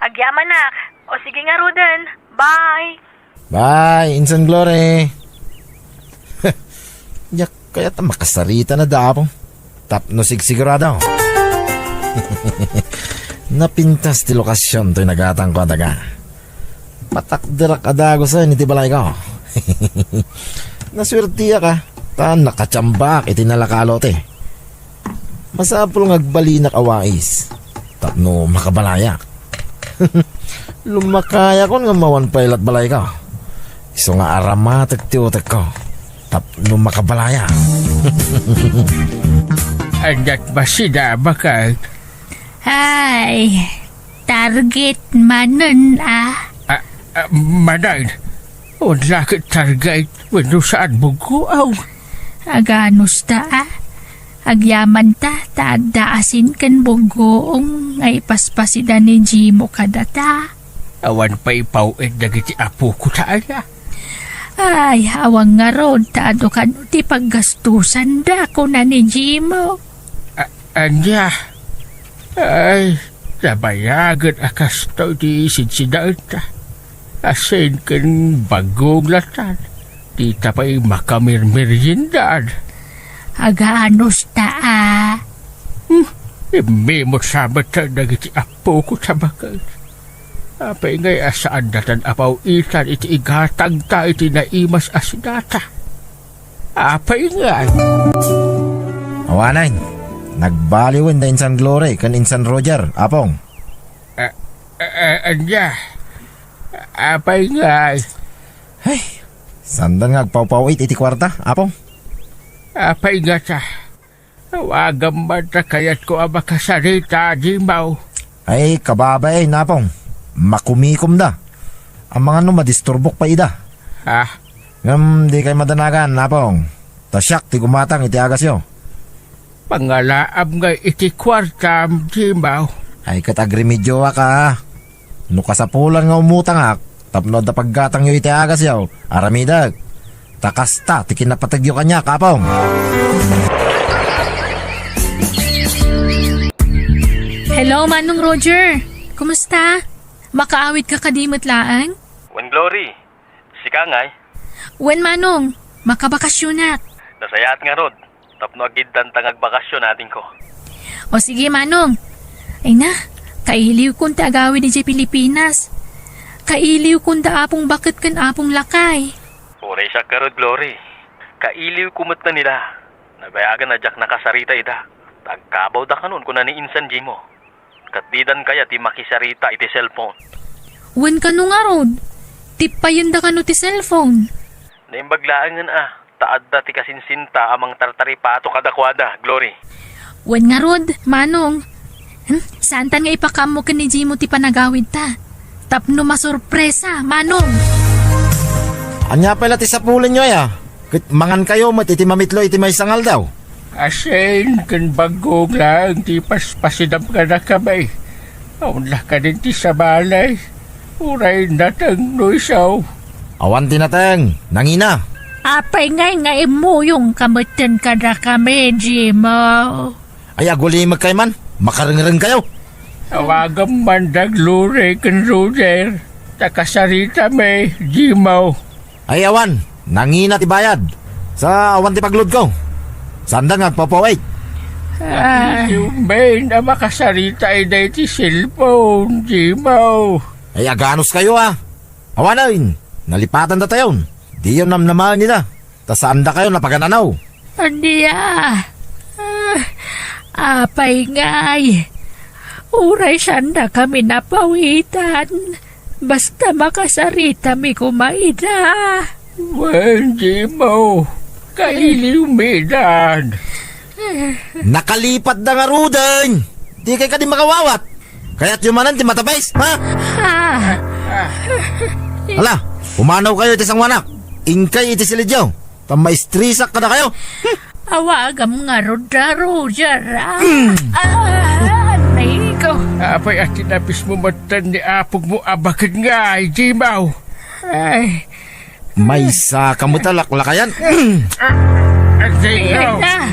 Agyamanak. O sige ngaruden. Bye. Bye, Insan Glory. Diak kayat a makasarita na da Apong. Tapno sigsigurado. Napintas ti lokasion toy nagatangko a daga. Patakderak a dagusen iti balayko. Nasuertiak, a, ta nakatiambaak iti nalaka a lote. Masapul nga agbalinak a wais tapno makabalayak. Lumakayakon nga mawan pay lat balayko. Isu nga aramatek ti utekko tapno makabalayak. Ania't bassit, a, baket? Ay, target manen, a. A, a, manen. Wen la ket target wenno saan, buggoaw. Aganusta, a. Agyamanta ta adda asin ken buggoong nga ipaspasida ni Jimo kadata. Awan pay ipaw-it dagiti apokota aya? Ay, awan ngarud ta adu kano ti paggastusanda, kuna ni Jimo. A-, ania? Ay, nabayagen a kastoy ti sidsidaenta. Asin ken bag-o nga latan, dita pay makamirmeriendaan. Aganusta, a. Hmm, immimut sa met dagiti apokota, baket. Apay ngay a saandatan a paw-itan iti igatangta iti naimas a sidata? Apay ngay? Awanen, nagbaliwen da Insan Glory ken Insan Roger, Apong. A, a, a, ania? Apay ngay? Ay, saan nga agpawpaw-it iti kuarta, Apong? Apay ngata? Awagam man ta kayatko a makasarita, Jimaw. Ay, kababain, Apong. Makumikomda. Amangan no madisturbok pay ida. Ha? Ngem dikay madanagan, Apong. Ta siak ti gumatang iti agasyo. Pangalaam ngay iti kuartam, Jimaw. Ay, ket agremedioak a. No kasapulan nga umutangak tapno adda paggatangyo iti agasyo, aramidek. Ta kasta ti kinapategyo kaniak, Apong. Hello, Manong Roger. Kumusta? Makaawid ka kadi met laeng? Wen, Glory. Sika ngay? Wen, Manong. Makabakasyonak. Nasayaat ngarud. Tapno agiddanta nga agbakasyon, adingko. O sige, Manong. Ay na, kailiwkon ti agawid idiay Pilipinas. Kailiwkon da Apong Baket ken Apong Lakay. Uray siak ngarud, Glory. Kailiwko met nila. Nabayagan a diak nakasarita ida. Ta agkabawda kanon, kuna ni insan Jimo. Ket didan kayat ti makisarita iti cellphone. Wen kano ngarud, tippayenda kano ti cellphone? Naimbag laengen a, ta adda ti kasinsinta a mangtartaripato kadakuada, Glory. Wen ngarud, Manong. Hmm, saantan nga ipakaammo ken ni Jimo ti panagawidta. Tapno masurpresa, Manong. Ania pay la ti sapulenyo aya? Ket mangankayo met iti mamitlo iti maysa nga aldaw. Asin ken bag-o laeng ti paspasidam kadakami. Awan la kadin ti sabali. Uray nateng no isu. Awan ti nateng, nangina. Apay ngay nga immuyongka metten kadakami, Jimo? Ay, agulimek kay man. Makarengreng kayo. Awagam man da Glory ken Roger. Ta kasaritami, Jimo. Ay, awan. Nangina ti bayad. Sa awan ti pagludko. Sanda nga agpapawait. Ah. Immay a makasarita ida iti cellphone, Jimo. Ay, aganus kayo, ah. Awanen, nalipatan datayon. Diyo namnamaen ida. Ta saan dakayo napagan-anaw. Ania? Ah, apay ngay? Uray sanda kami napawitan. Basta makasaritami koma ida. Wen, Jimo. Kailiwmi idan. Nakalipatda ngaruden. Dikay kadi makawawat. Kayatyo manen ti matapis, ha? Ah. Ala, pumanaw kayo iti sangoanak. Inkay iti silidyo. Ta maistresak kadakayo. Awagam ngarud da Roger, ah. Mm. Ah, aray ko. Apay a tinapismo metten ni apogmo a baket ngay, Jimaw? Ay. Maysa ka met a laklakayan. Ah, ah, Jimaw. Ay, ah.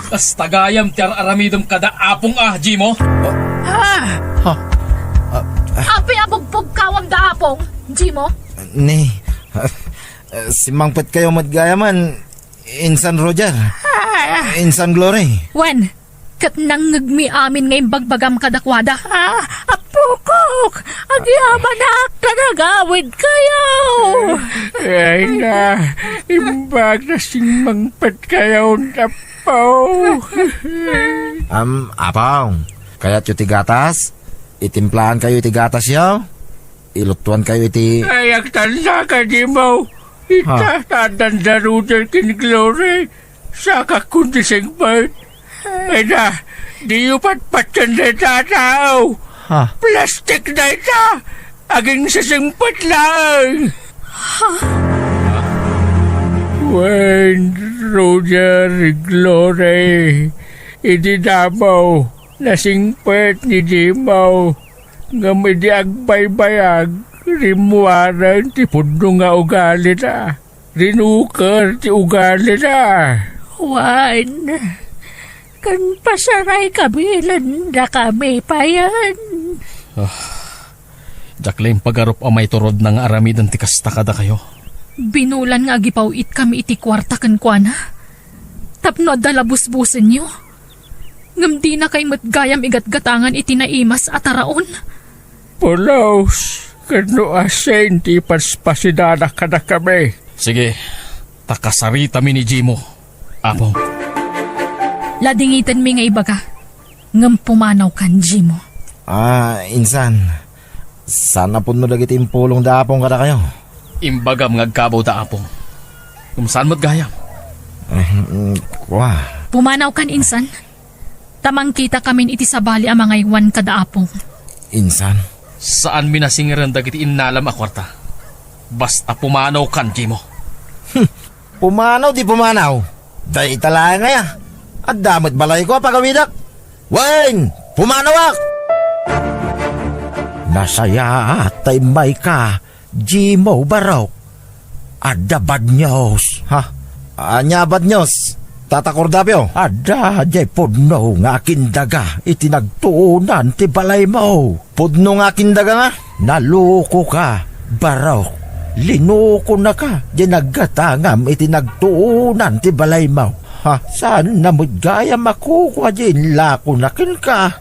Kasta gayam ti ar-aramidem kada apong a, Jimo? Ah. Ha? Ah. Apay a pugpugkawam da apong, Jimo? Ni, ah, simmangpet kayo met gayamen. Insan Roger. Ah. Insan Glory. Wen, ket nangngegmi amin nga imbagbagam kadakuada. Ah, apokok! Agyamanak ta nagawid kayo! Ay na, imbag na simmangpet kayo, Apo. Am, Apong, kayatyo ti gatas? Itimplaankayo iti gatasyo? Ilutuankayo iti... Ay, agtanda ka, Jimaw. Ita, ha? Tadan da Roger ken Glory. Sakakon ti singpet. Ay na, diyo patpatken dayta a tao. Ha? Plastik dayta. Aginsisingpet laeng. Ha? Wen, Roger, Glory, idi damo, nasingpet ni Jimaw. Ngem idi agbaybayag, rimmuaren ti pudno nga ugalina. Rinuker ti ugalina. Wen, ken pasaray kabilen dakami payen. Ah, diak la impagarup a maiturod na nga aramiden ti kasta kadakayo. Binulan nga agipaw-itkami iti kuarta kenkuana. Tapno adda la busbusenyo. Ngem dinakay met gayam igatgatangan iti naimas a taraon. Pulos, ken no asin ti ipaspasidanak kadakami. Sige, ta kasaritami ni Jimo, Apong. Ladingitenmi nga ibaga, ngem pumanawkan, Jimo. Ah, insan, Saan a pudno dagiti impulong da Apong kadakayo? Imbagam nga agkabaw da Apong. Ngem saan met gayam? Eh, mm, kua. Pumanawkan, insan. Ta mangkitakamin iti sabali a mangaywan kada Apong. Insan? Saanmi nasingirem dagiti innalam a kuarta. Basta pumanawkan, Jimo. Hmm. Pumanaw ti pumanaw. Dayta laeng aya. Adda met balayko a pagawidak. Wen, pumanawak! Nasayaat ta immayka, Jimo Barok. Adda bad news, ha? Ania a bad news, Tata Cordapio? Adda diay pudno nga akindaga iti nagtuonan ti balaymo. Pudno nga akindaga nga? Nalukoka, Barok. Linukonaka diay naggatangam iti nagtuonan ti balaymo. Ha? Saanna met gayam a kukua diay inlakona kenka?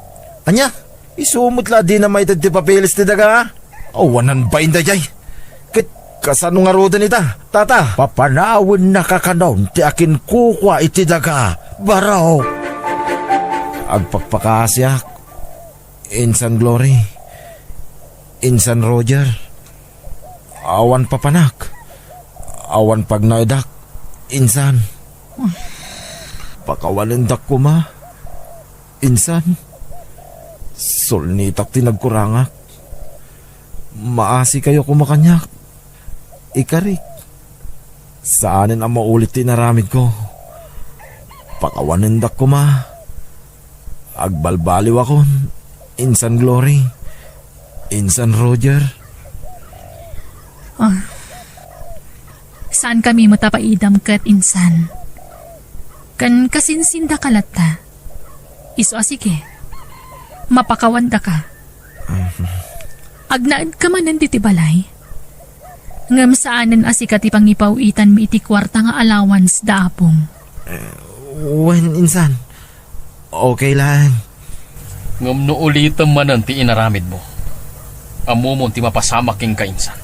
Ania? Isu met la a dina maited ti papeles ti daga? Awanan bain daydiay. Ket kasano ngaruden ita, Tata? Papanawennaka kanon ti akinkukua iti daga, Barok. Agpakpakaasiak, Insan Glory, Insan Roger. Awan papanak, awan pagnaedak, insan. Pakawanendak koma, insan. Sulnitak ti nagkurangak. Maasikayo koma kaniak. Ikarik. Saanen a maulit ti inaramidko. Pakawanendak koma. Agbalbaliwakon, Insan Glory, Insan Roger. Ah, saankami met a paidam ket, insan. Ken kasinsindaka latta. Isu a sige. Mapakawandaka. Agnaedka manen ditoy balay. Ngem saanen a sika ti pangipaw-itanmi iti kuarta nga allowance da Apong. Eh, wen, insan. Okay laeng. Ngem no ulitem manen ti inaramidmo, ammomon ti mapasamak kenka, insan.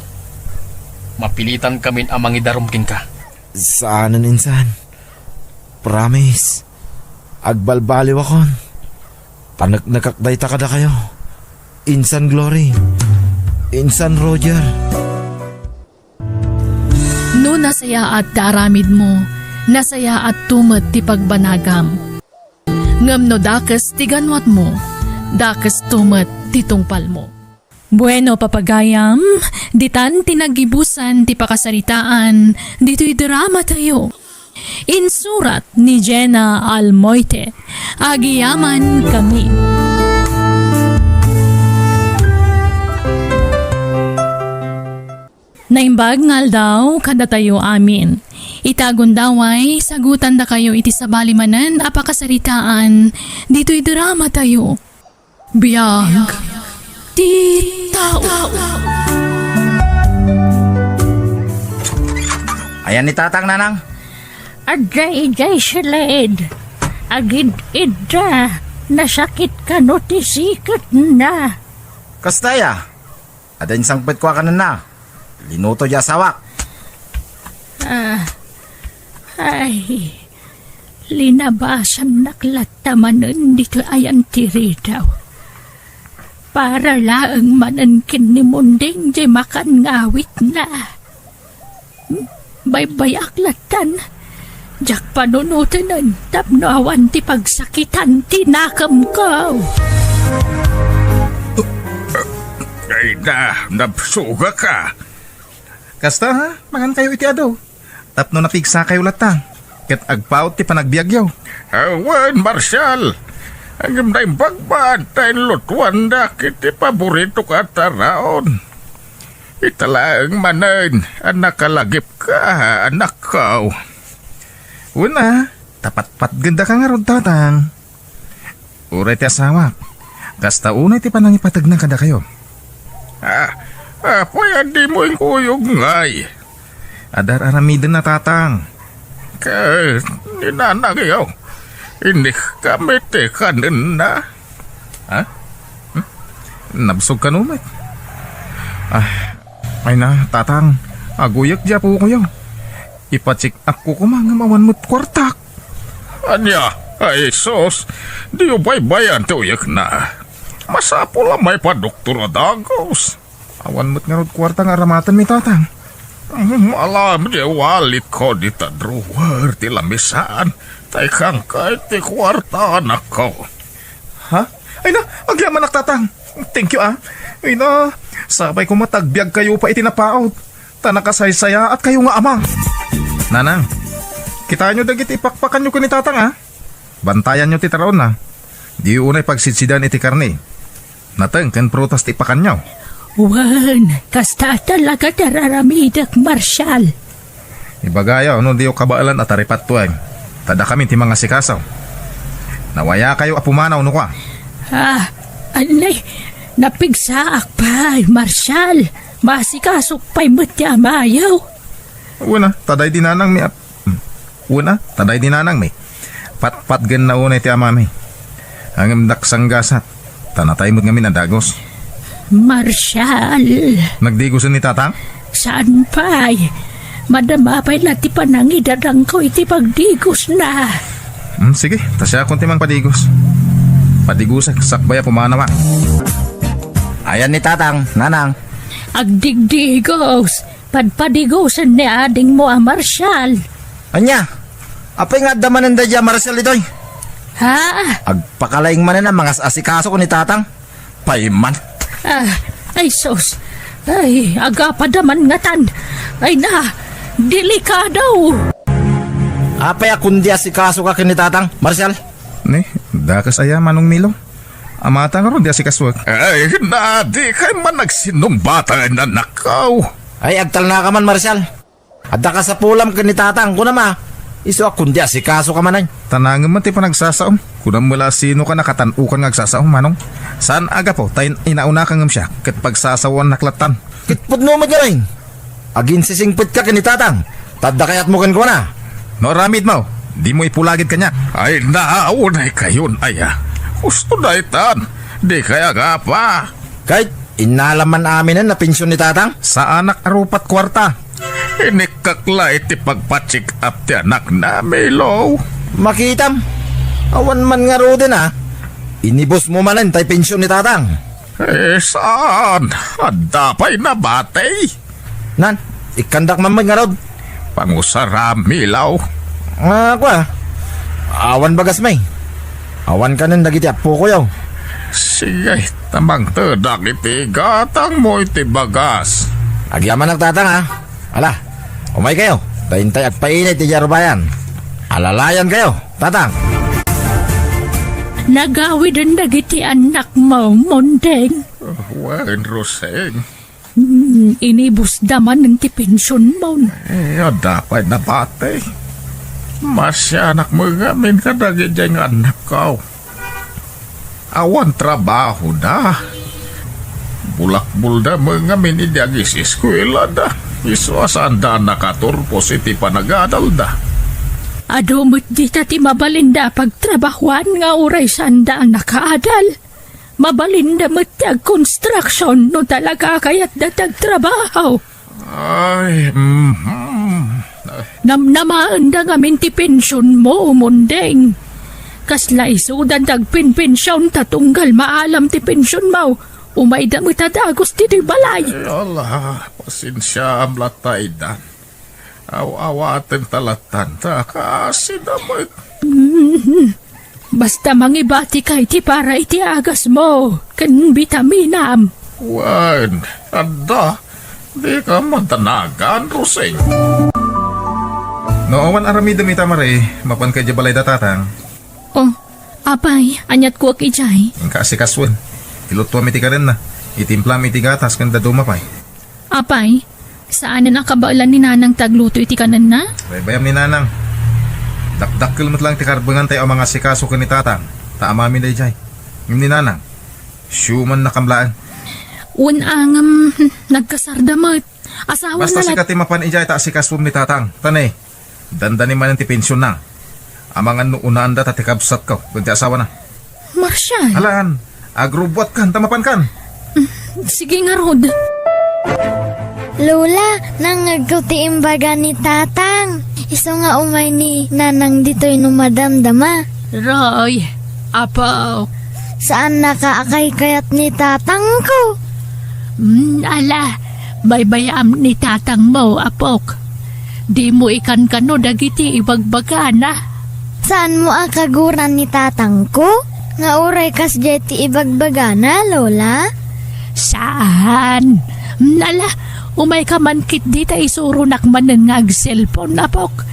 Mapilitankamin a mangidarum kenka. Saanen, insan. Promise. Agbalbaliwakon. Paneknekak dayta kadakayo. Insan Glory. Insan Roger. No nasayaat ti aramidmo, nasayaatto met ti pagbanagam. Ngem no dakes ti ganwatmo, dakesto met ti tungpalmo. Bueno, papagayam, ditan ti naggibusan ti pakasaritaan ditoy dramatayo. Insurat ni Jenna Almoite. Agyamankami. Naimbag nga aldaw kadatayo amin. Ita gundaway, sagutandakayo iti sabali manen a pakasaritaan ditoy dramatayo. Biag ti tao. Ayan ni Tatang, Nanang. Adda idiay siled. Agid-idda. Nasakit kano ti siketna. Kasta aya? Adda insangpetkua kenna. Linuto ti asawak. Ah, ay, linabasannak latta manen ditoy ayan ti ridaw. Para laeng manen ken ni Munding diay makan nga awitna. Baybayak lattan, diak panunotenen tapno awan ti pagsakitan ti nakemko. Ay na, nabsugaka. Kasta, ha? Mangankayo iti adu. Tapno napigsakayo latta, ket agpaut ti panagbiagyo. Awan, Marshal. Ngem naimbag man ta inlutuandak iti paboritok a taraon. Ita laeng manen a nakalagipka, anakko. Wen a, ta patpatgendaka ngarud, Tatang. Uray ti asawak, kasta unay ti panangipategna kadakayo. Ah, apay a dimo inkuyog ngay? Adar-aramiden a, Tatang. Ket ni nanangyo, inikami ti kanenna. Ha? Hmm? Nabsog kano met? Ah, ay na, Tatang, aguyek ti apokoyo. Ipacheck-upko koma ngem awan met kuartak. Ania? Ay, sus, diyo baybayan ti uyekna. Masapul a maipadoktor a dagus. Awan met ngarud kuarta nga aramatenmi, Tatang. Mm, alam di walitko dita drawer ti lamisaan. Tay kangkay ti kuarta, anakko. Ha? Ay na, agyamanak, Tatang. Thank you, ah. Ay na, sapay koma ta agbiagkayo pay iti napaut. Ta nakasaysayaatkayo nga ama. Nanang, kitaenyo dagiti ipakpakanyo ken ni Tatang, ah. Bantayanyo ti taraonna. Diyo unay pagsidsidan iti karne. Nateng ken prutas ti ipakanyo. Wen, kasta talaga ti ar-aramidek, Marshal. Ibagayo no diyo kabaelan a taripattueng. Ta dakami ti mangasikaso. Nawayakayo a pumanaw no kua. Ah, anay, napigsaak pay, Marshal. Maasikasok pay met ti amayo. Wen a, ta daydi nanangmi a, hmm. Wen a, ta daydi nanangmi. Patpatgenna unay ti amami. Ngem dak sanggasat, ta natay met ngamin a dagus. Marshal. Nagdigusen ni Tatang? Saan pay? Madama pay la ti panangidananko iti pagdigusna. Hmm, sige, ta siakon ti mangpadigus. Padigusek, sakbay a pumanaw a. Ayan ni Tatang, Nanang. Agdigdigos. Padpadigusen ni adingmo a Marshal. Ania? Apay nga adda manen daydiay a Marshal ditoy? Ha? Agpakalaing manen a mangas-asikaso ken ni Tatang. Payman. Ah, ay sus. Ay, agapada man ngatan. Ay na, delikado. Apay a kundi asikasoka ken ni Tatang, Marshal? Ni, dakes aya, Manong Milo. Amata ngarud ti asikasoek. Ay, na, dikay man agsinumbatan, anakko. Ay, agtalnaka man, Marshal. Adda kasapulam ken ni Tatang, kunam a. Isu a kundi asikasoka manen. Tanangem man ti panagsasaom. Kunam met la a sinoka nakatan-okan nga agsasao, Manong. Saan a gapu ta in-, inaunaka ngem siak, ket pagsasaoannak lattan. Ket pudno met ngarud. Aginsisingpetka ken ni Tatang. Ta adda kayatmo kenkuana. No aramidmo, dimo ipulagid kaniak. Ay, naunay kayon aya. Husto daytan. Dikay agapa. Ket, innalam man aminen a pension ni Tatang? Saanak a rupat kuarta. Inikkak la iti pagpa-check up ti anakna, Milo. Makitam. Awan man ngaruden a. Inibusmo manen tay pension ni Tatang. Eh, saan? Adda pay nabati? Nan, ikkandak man met ngarud. Pangusaram, Milo. Ah, kua. Awan bagasmi. Awan kanen dagiti appokoyo. Sige, ta mangtedak iti gatangmo iti bagas. Agyamanak, Tatang, a. Ala, umaykayo. Ta intay agpainit iti arubayan. Alalayankayo, Tatang. Nagawiden dagiti annakmo, Mondeng. Wen, Roseng. Hmm, inibusda manen ti pensionmo. Eh, adda pay nabati. Masianak met ngamin kadagiti nga annakko. Awan trabahoda. Bulakbolda met ngamin idi agis-eskuelada. Isu a saanda a nakaturpos iti panagadalda. Adu met dita ti mabalinda a pagtrabahoan nga uray saanda a nakaadal. Mabalinda met ti agkonstruksion no talaga a kayatda ti agtrabaho. Ay, mhm. Namnamaenda ngamin ti pensionmo, Mondeng. Kasla isudan ti agpenpension ta tunggal maalam ti pensionmo, umayda met a dagus ditoy balay. Ay, ala, pasensiaam latta, Idan. Aw-awaten ta lattan ta kaasida met. Mm. Basta mangibatika iti para iti agasmo ken bitaminam. Wen, adda. Dika madanagan, Roseng. No awan aramidem ita, Mare, mapanka idiay balayda, Tatang. Oh, apay, aniat kuak idiay? Inka asikasoen. Ilutuam iti kanenna. Itimplaam iti gatas ken dadduma pay. Apay, saanen a kabaelan ni Nanang ti agluto iti kanenna? Baybayam ni Nanang. Dakdakkel met laeng ti karbengan tayo a mangasikaso ken ni Tatang, ta amami daydiay. Ngem ni Nanang, siumannakam laeng. Wen a ngem, nagkasarda met. Asawana. Basta sika ti mapan idiay ta asikasom ni Tatang. Ta ne, dandani manen ti pensionna. Amangan no unaanda ta ti kabsatko ken ti asawana. Marshal. Alaan, agrubbuatkan ta mapankan. Mm, sige ngarud. Lola, nangngegko ti imbaga ni Tatang. Isu nga umay ni Nanang ditoy no madamdama. Roy, apo. Saannaka a kaykayat ni Tatangko. Hmm, ala, baybayam ni tatangmo, apok. Dimo ikankano dagiti ibagbagana. Saanmo a kaguran ni tatangko? Nga uray kasdiay ti ibagbagana, Lola? Saan? Hmm, ala, umayka man ketdi ta isuronak manen nga agselpon, apok.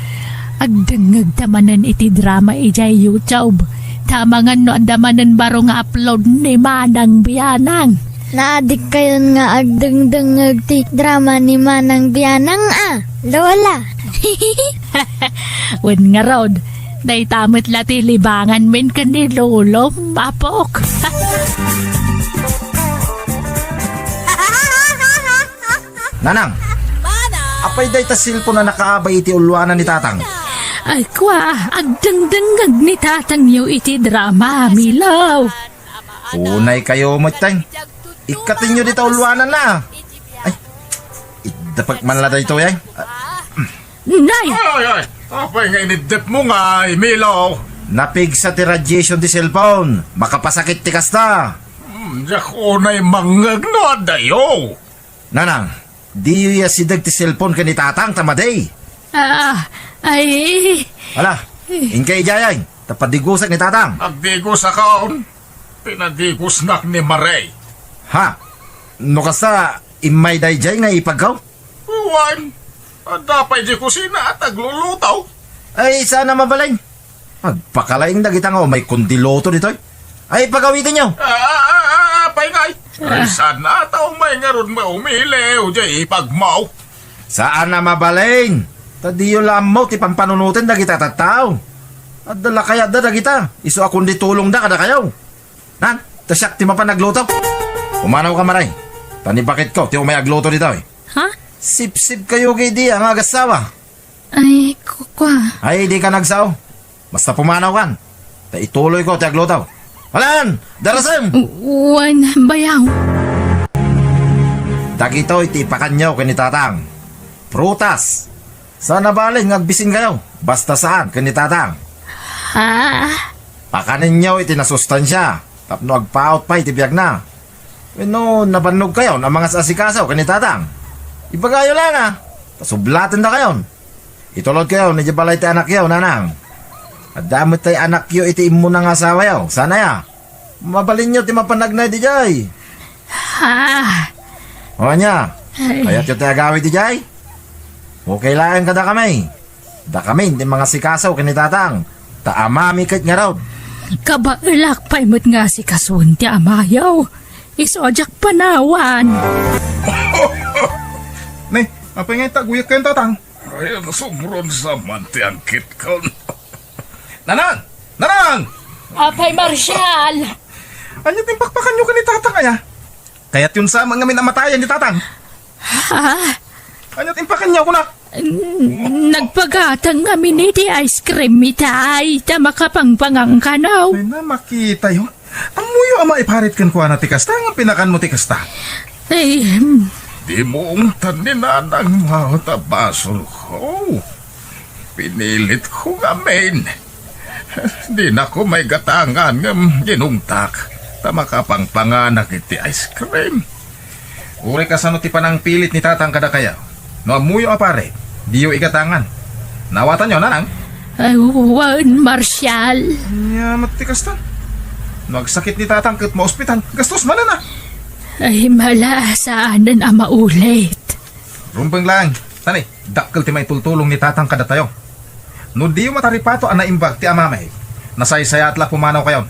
Agdengngegta manen iti drama idiay YouTube. Ta amangan no adda manen baro nga upload ni Manang Bianang. Naadikkayon nga agdengdengngeg ti drama ni Manang Bianang a, Lola. Wen ngarud, dayta met la ti libanganmin ken ni Lolom, apok. Nanang, apay dayta cellphone a nakaabay iti ulluanan ni Tatang? Ay, kua, agdengdengngeg ni Tatangyo iti drama, Milaw. Unay kayo met, tay. Ikkatenyo dita ulluanan na. Ay, iddapek man la daytoy, ay. Nay! Ay, ay, apay nga iniddep mo nga, Emilio? Napigsa ti radiation ti cellphone. Makapasakit ti kasta. Hmm, diak unay mangngeg no adayo. Nanang, diyo ya sideg ti cellphone ken ni Tatang ta madi. Ah, ay. Ala, inka idiay, ta padigusek ni Tatang. Agdigusakon. Pinadigusnak ni Maray. Ha? No kasta, immay daydiay nga ipagkaw? Wen, adda pay di kusina a agluluto. Ay, saan a mabalin. Agpakalaing dagita nga umay kundi luto ditoy. Ay, pagawitanyo. Ah, ah, ah, ah, apay ngay. Ay, saan a ta umay ngarud maumili, o di ipagmaw. Saan a mabalin. Ta diyo la ammo ti pampanunoten dagita tattao. Adda la kayatda dagita, isu a kundi tulongda kadakayo. Nan, ta siak ti mapan agluto. Pumanawka, Maray. Ta ni baketko ti umay agluto ditoy. Ha? Sipsipkayo ket di nga agassawa. Ay, kukua. Ay, dika agsao. Basta pumanawkan. Ta ituloyko ti agluto. Alan, darasem! Wen, bayaw. Dagitoy ti ipakanyo ken ni Tatang. Prutas. Saan a balin nga agbisinkayo. Basta saan ken ni Tatang. Ha? Pakanenyo iti nasustansia tapno agpaut pay ti biagna. Wenno nabannogkayon a mangas-asikaso ken ni Tatang. Ibagayo laeng a, ta sublatendakayon. Itulodkayon idiay balay ti anakyo, Nanang. Adda met tay anakyo iti immuna nga asawayo. Saan aya? Mabalinyo ti mapan agnay idiay. Ha? O ania? Ay. Kayatyo ti agawid idiay? Okay laeng kadakami. Dakamin ti mangasikaso ken ni Tatang, ta amami ket ngarud. Kabaelak pay met nga asikasoen ti amayo. Isu a diak panawan. Ne, apay nga intaguyek kayon, Tatang? Ay, nasumron sa man ti angkitkon. Nanang! Nanang! Apay Marshall! Ania ti impakpakanyo ken ni Tatang aya? Kayatyon sa man ngamin a matayen ni Tatang? Ha? Ania ti impakanyo, kunak? N-, nagpagatang ngamin iti ice cream itay, ta makapangpangan kano. Ay, na, makitayo. Ammoyo a maiparit kenkuana ti kasta, nga pinakanmo ti kasta. Ay, hmm. Dimo ungtan ni Nanang Mao ta basolko. Pinilitko ngamin. Dinako maigatangan ngem ginungtak ta makapangpanganak iti ice cream. Uray kasano ti panangpilit ni Tatang kadakayo. No ammoyo a pare, diyo igatangan. Naawatanyo, Nanang? Ay, wen, Marshall. Ania met ti kasta? No agsakit ni Tatang ket maospital, gastos manen a. Ay, mala, saanen a maulit. Rumbeng laeng, tani. Dakkel ti maitultulong ni Tatang kadatayo. No diyo mataripato a naimbag ti amami, nasaysayaat la pumanawkayon.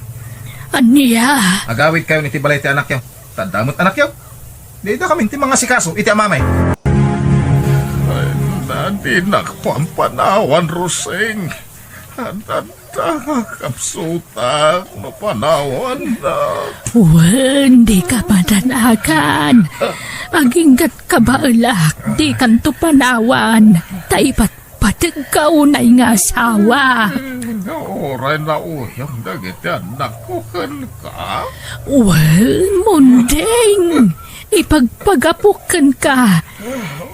Ania? Agawidkayon iti balay ti anakyo. Ta adda met anakyo. Dida kamin ti mangasikaso iti amami. Ay, na, dinak pampanawan, Rosing. Adda, adda nga kapsutak no panawannak. Wen, dika padan-akan. Aginggat kabaelak, dikanto panawan. Ta ipat Pategka unay nga asawa. Uray nauyong dagiti annakko kenka. Wen, Munding, ipagpagapok kenka.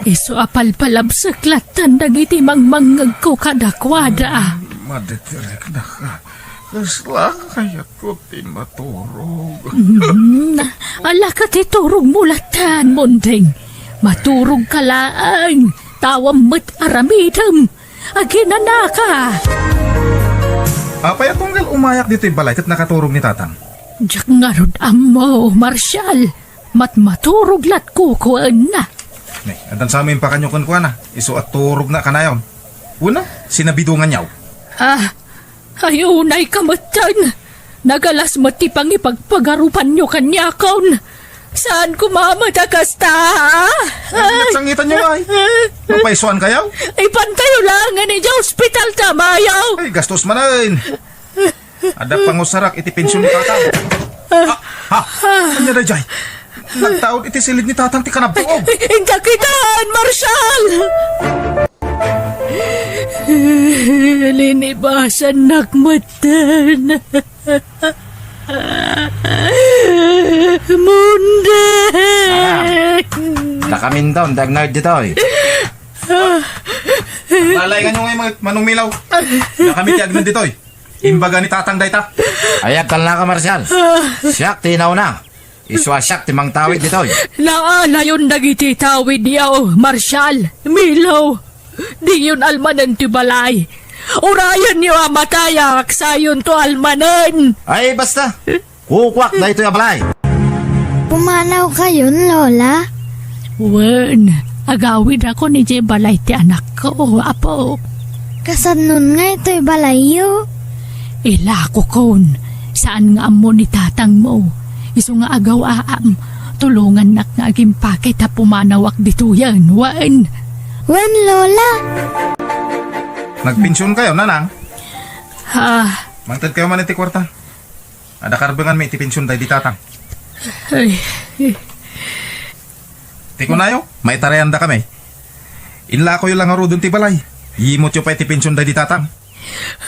Isu a palpalabsek lattan dagiti mangmangngegko kadakuada. Maditiriknaka. Kasla kayatko ti maturog. Hmm, ala ka ti turogmo latta, Monding. Maturogka laeng, ta awan met aramidem. Aginanaka. Apay a tunggal umayak ditoy balay ket nakaturog ni Tatang? Diak ngarud ammo, Marshal. Matmaturog lat kukuenna. Ne, addan sa mo impakanyo kenkuana. Isu a turogna kanayon. Una, sinabidonganyaw. Ah, ay, unay ka metten. Nagalas met ti pangipagpagarupanyo kaniakon. Saan ko mamet a kasta, ah? Ay, nagsangitanyo, ay. Mapaisuan kayaw? Ipantayo laengen idiay ospital ta mayaw. Ay, gastos manen. Adda pangusarak iti pension ni Tatang. Ha? Ha? Ania daydiay? Nagtaud iti silid ni Tatang ti kanabtuog. Inka kitaan, Marshal! Linibasannak metten. Monding! Ah, dakaminton, dagnard ditoy. Lalainganyo ngay, Manong Milaw. Dakami ti agnan ditoy. Imbaga ni Tatang dayta. Ay, agtalnaka, Marshal. Siak ti inauna. Isu a siak ti mangtawid ditoy. Naalayon dagiti tawidyo, Marshal, Milaw. Diyon almanen ti balay. Urayenyo a matayak, sayonto almanen. Ay, basta. Kukuak daytoy a balay. Pumanawkayon, Lola? Wen, agawidakon idiay balay ti anakko, apo. Kasannon nga itoy balayyo? Ilakokon, saan nga ammo ni tatangmo. Isu nga agaw-aam, tulongannak nga agimpake ta pumanawak ditoyen, wen. Wen, Lola. Nagpensionkayo, nanang? Ah. Mangtedkayo man iti kuarta. Adda karbenganmi iti pension daydi tatang. Ay. Ti kunayo, maitarayandakami. Inlakoyo la ngaruden ti balay. Yimutyo pay ti pension daydi tatang.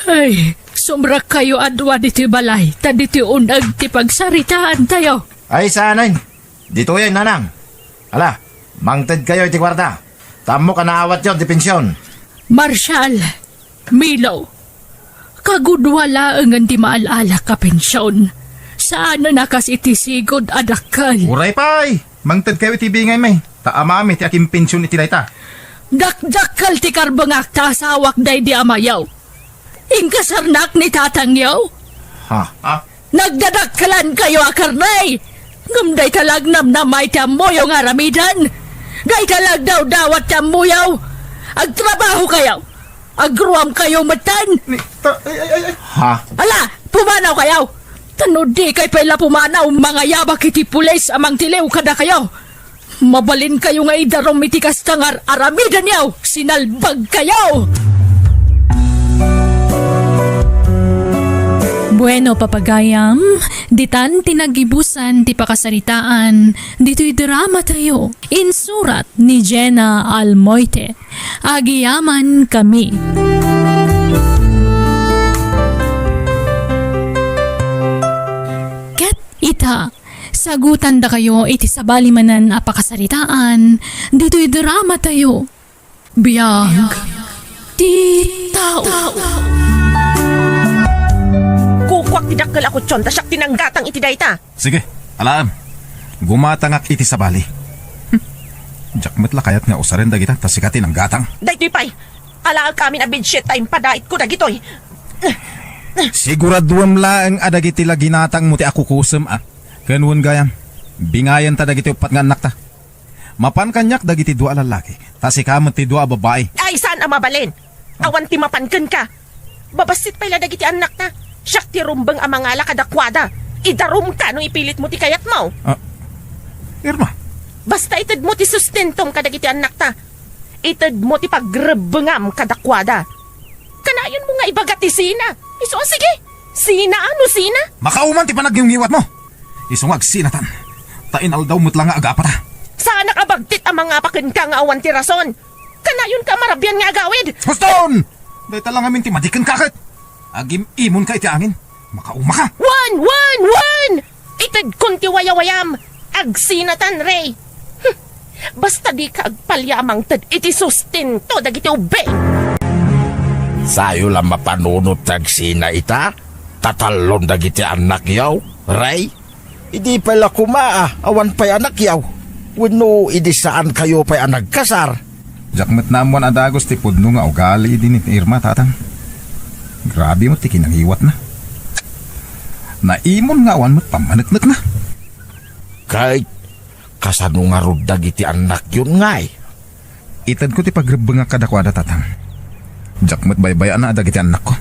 Ay, sumrekkayo a dua ditoy balay, ta ditoy un-eg ti pagsaritaantayo. Ay, saanen. Ditoyen, nanang. Ala, mangtedkayo iti kuarta. Ta ammok a naawatyo ti pension. Marshal, Milo, kagudua laengen ti maal-alak a pension. Saanen a kas iti sigud a dakkel. Uray pay, mangtedkayo iti bingaymi, ta amami ti akinpension iti dayta. Dakdakkel ti karbengak ta asawak daydi amayo. Inkasarnak ni tatangyo. Ha? Ha? Nagdadakkelankayo a karne! Ngem dayta la agnamnama iti ammoyo nga aramiden! Dayta la agdawdawat ti ammoyo! Agtrabahokayo! Agruamkayo metten! Ni, ta, ay, ay, ay, ay. Ha? Ala, pumanawkayo! Ta no dikay pay la pumanaw, mangayabak iti pulis a mangtiliw kadakayo! Mabalinkayo nga idarum iti kasta nga ar-aramidenyo, sinalbagkayo! Bueno, papagayam, ditan ti nagibusan ti pakasaritaan ditoy dramatayo. Insurat ni Jenna Almoite. Agyamankami. Ket ita, sagutandakayo iti sabali manen a pakasaritaan ditoy dramatayo. Biag ti tao. Kukuak ti dakkel a kutson ta siak ti nanggatang iti dayta. Sige, alaem. Gumatangak iti sabali. Hm. Diak met la kayat nga usaren dagita ta sika ti nanggatang. Daytoy pay. Alaek amin a bedsheet ta impadaitko dagitoy. Siguraduem laeng a dagiti la ginatangmo ti akukusem a. Ken wen gayam, bingayenta dagiti uppat nga annakta. Mapan kaniak dagiti dua a lallaki, ta sika met ti dua a babbai. Ay, saan a mabalin? Awan ti mapan kenka. Babassit pay la dagiti annakta. Siak ti rumbeng a mangala kadakuada. Idarumka no ipilitmo ti kayatmo. Ah, Irma. Basta itedmo ti sustentom kadagiti annakta. Itedmo ti pagrebbengam kadakuada. Kanayonmo nga ibaga ti sina. Isu a sige. Sina a no sina? Makauman ti panagngimngiwatmo. Isu nga agsinatan. Ta inaldaw met la nga agapata. Saanak a bagtit a mangapa kenka nga awan ti rason. Kanayonka a marabian nga agawid. Huston! Dayta la ngamin ti madi kenka ket. Agim-imonka iti angin. Makaumaka. Wen, wen, wen! Itedkon ti wayawayam. Agsinatan, Ray. Hm. Basta dika agpalya a mangted iti sustento dagiti ubbing. Sayo la mapanunot ti agsina ita? tatallon dagiti annakyo, Rey? Idi pay la koma a awan pay annakyo, wenno idi saankayo pay a nagkasar? Diak met naammoan a dagus ti pudno nga ugali idi ni Irma, Tatang. Grabe met ti kinangiwatna. Naimon nga awan met pammaneknekna. Ket kasano ngarud dagiti annakyon, ngay? Itedko ti pagrebbengak kadakuada, Tatang. Diak met baybay-ana dagiti annakko.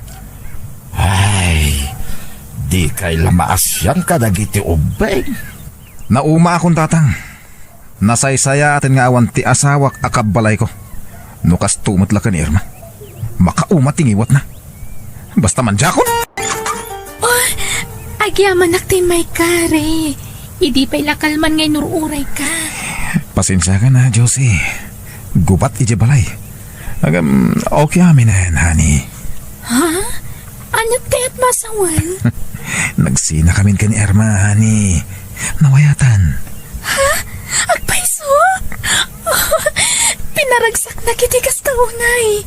Ay, dikay la maasian kadagiti ubbing. Naumaakon, Tatang. Nasaysayaaten nga awan ti asawak a kabbalayko. No kasto met la ken ni Irma, makauma ti ngiwatna. Basta mandiakon. Oh, agyamanak ti immayka, Rey. Idi pay la kalman nga inur-urayka. Pasensiakan a, Josie. Gubat idiay balay. Agam, okay amin, honey. Ha? Ania ti apmasawen? Nagsinakamin ken ni Irma, honey. Nawayatan. Ha? Agpayso? Pinaragsaknak iti kasta unay.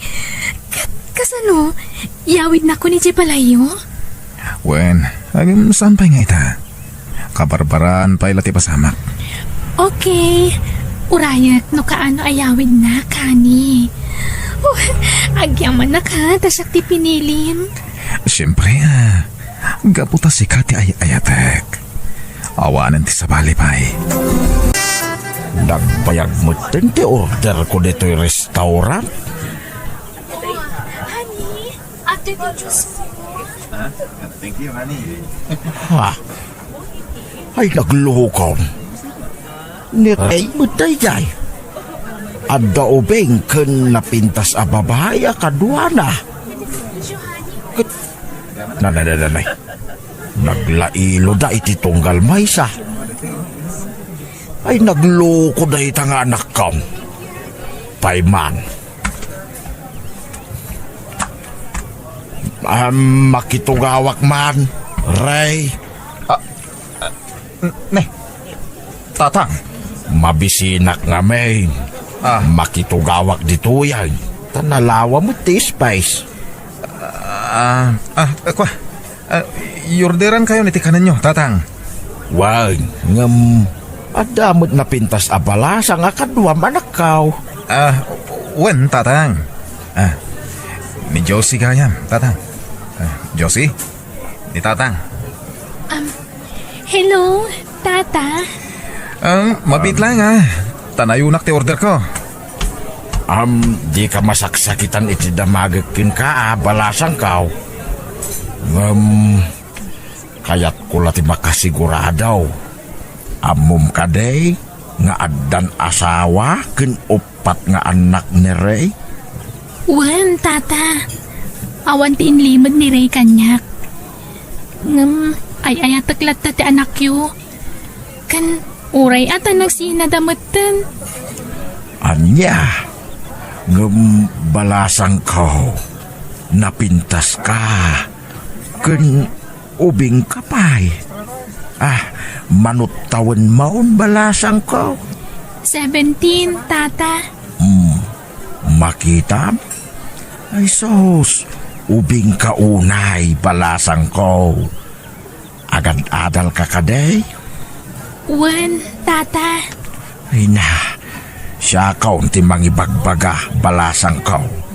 Ket kasano? Yawidnakon idiay balayyo? Wen, agam, saan pay nga ita? Kabarbaraan pay la ti pasamak. Okay. Urayek no kaano a yawidnak, honey. Oh, agyamanak ha, ta siak ti pinilim. Siyempre, ah. Gapu ta sika ti ay-ayatek. Awanen ti sabali pay. Nagbayag metten ti orderko ditoy restaurant. Honey, adtoy ti juice mo. Ah, thank you, honey. Ha? Ay, nagloko. Ni Rey met daydiay. Adda ubing ken napintas a babai a kaduana. Ket, nanananay. Naglailoda iti tunggal maysa. Ay, nagloko dayta nga anakko. Pay man. Ah, makitugawak man, Rey. Ah, ah, n-, ne. Tatang. Mabisinak ngamin. Ah. Makitugawak ditoy, ay. Ta nalawa met ti space. Ah, ah, kua. Ah, iorderankayon iti kanenyo, Tatang. Wen, ngem adda met napintas a balasang a kaduam, anakko. Ah, wen, Tatang. Ah, ni Josie gayam, Tatang. Ah, Josie, ni Tatang. Um, hello, Tata. Um, mabiit laeng, ah. Ta nayonak ti orderko. Am, dika masaksakitan iti damagek kenka, a, balasangko. Ngem, kayatko la ti makasigurado. Ammom kadi nga addan asawa ken uppat nga annak ni Rey? Wen, Tata. Awan ti inlimed ni Rey kaniak. Ngem, ay-ayatek latta ti anakyo. Ken uray a ta nagsinada metten. Ania? Ngem balasangko, napintaska. Ken ubingka pay. Ah, manut tawenmon, balasangko? Seventeen, Tata. Hmm, makitam? Ay sus, ubingka unay, balasangko. Agad-adalka kadi? Wen, Tata. Ay na, siakon ti mangibagbaga, balasangko.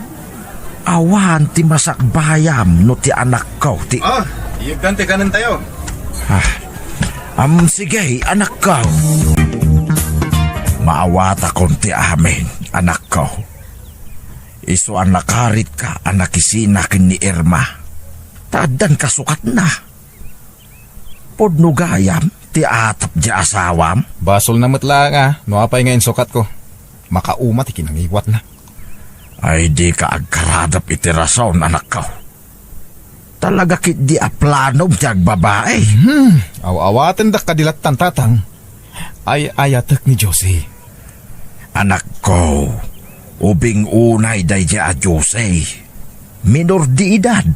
Awan ti masakbayam no ti anakko ti... Ah, iyegdan ti kanentayo. Ah, am, sige, anakko. Maawatakon ti amin, anakko. Isu a nakaritka a nakisina ken ni Irma. Ta addan kasukatna. Pudno gayam ti atap ti asawam? Basolna met laeng a no apay nga insukatko. Makauma ti kinangiwatna. Ay, dika agkaradap iti rason, anakko. Talaga ketdi a planom ti agbabai. Hmm, aw-awatendak kadi lattan, Tatang. Ay-ayatek ni Josie. Anakko, ubing unay daydiay a Josie. Minor de edad.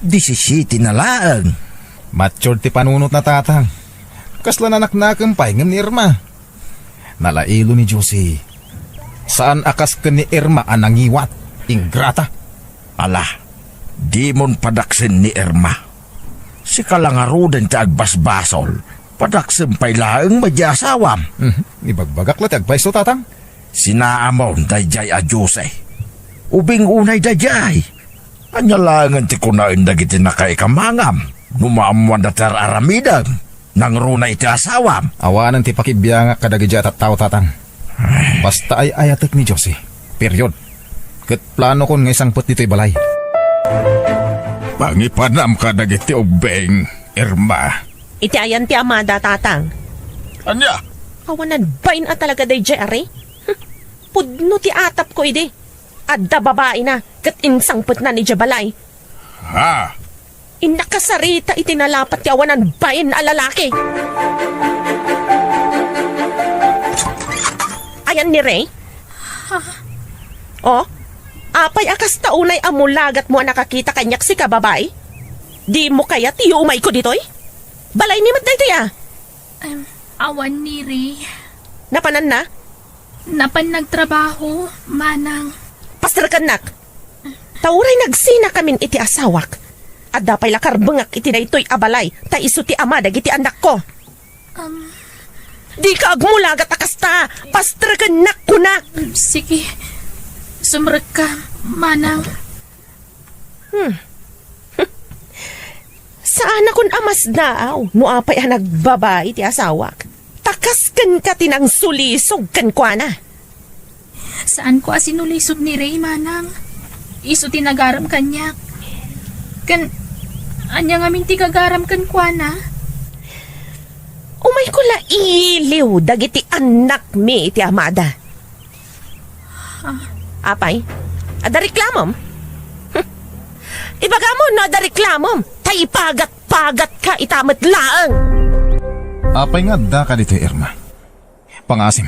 Disisiete na laeng. Mature ti panunotna, Tatang. Kasla nanaknakem pay ngem ni Irma. Nalailo ni Josie. Saan a kas ken ni Irma a nangiwat. Ingrata. Ala, dimon padaksen ni Irma. Sika la ngaruden ti agbasbasol. Padaksem pay laeng met diay asawam. Mhm. Ibagbagak la ti agpayso, Tatang. Sinaamon daydiay a Jose. Ubing unay daydiay. Ania laengen ti kunaen dagiti nakaikamangam no maammoanda ti ar-aramidem? Nangruna iti asawam. Awanen ti pakibiangak kadagiti a tattao, Tatang. Basta ay-ayatek ni Jose. Period. Ket planokon nga isangpet ditoy balay. Pangipanam kadagiti ubbing, Irma. Iti ayan ti amada, Tatang. Ania? Awanan bain a talaga daydiay, ari? Hm. Pudno ti atapko idi. Adda babaina ket insangpetnan idiay balay. Ha? Innak a sarita iti nalapat ti awanan bain a lalaki. Ayan ni Ray? Oh, apay a kasta unay a mulagatmo a nakakita kaniak sika, babai? Dimo kayat ti yuumayko ditoy? Balay ni met daytoy a? Em, awan ni Ray. Napananna? Napan nagtrabaho, manang. Pasterkennak. Ta uray nagsinakamin iti asawak, adda pay la karbengak iti daytoy a balay, ta isu ti ama dagiti annakko. Um, Dika agmulagat a kasta! Pasterkennak, kunak! Sige. Sumrekka, manang. Hmm. Saanakon a masdaaw no apay a nagbabai ti asawak. Ta kas kenka ti nangsulisog kenkuana. Saanko a sinulisog ni Ray, manang. Isu ti nagaram kaniak. Ken, ania ngamin ti gagaram kenkuana? Umayko la iliw dagiti annakmi iti amada. Ah. Apay, adda reklamom? Hm. Ibagam no adda reklamom, ta ipagat-pagatka ita met laeng. Apay nga addaka ditoy, Irma? Pangasim,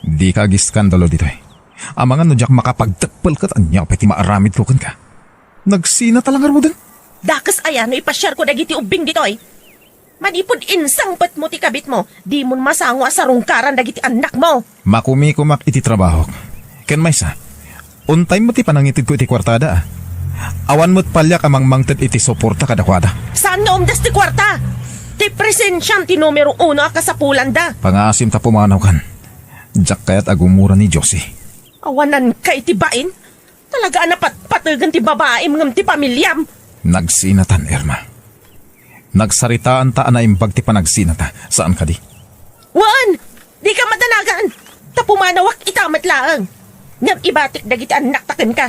dika agiskandalo ditoy. Amangan no diak makapagteppel ket ania pay ti maaramidko kenka. Nagsinata la ngaruden. Dakes aya no ipasiarko dagiti ubbing ditoy? Manipud insangpetmo ti kabitmo, dimon masango a sarungkaran dagiti annakmo. Makumikumak iti trabahok. Ken maysa, untay met ti panangitedko iti kuartada, a. Awan met paliak a mangmangted iti suporta kadakuada. Saan nga umdas ti kuarta? Ti presensiam ti numero uno a kasapulanda. Pangasim ta pumanawkan. Diak kayat a gumura ni Josie. Awananka iti bain? Talaga a napatpategen ti babaim ngem ti pamiliam. Nagsinatan, Irma. Nagsaritaanta a naimbag ti panagsinata, saan kadi? Wen, dika madanagan. Ta pumanawak ita met laeng. Ngem ibatik dagiti annakta kenka.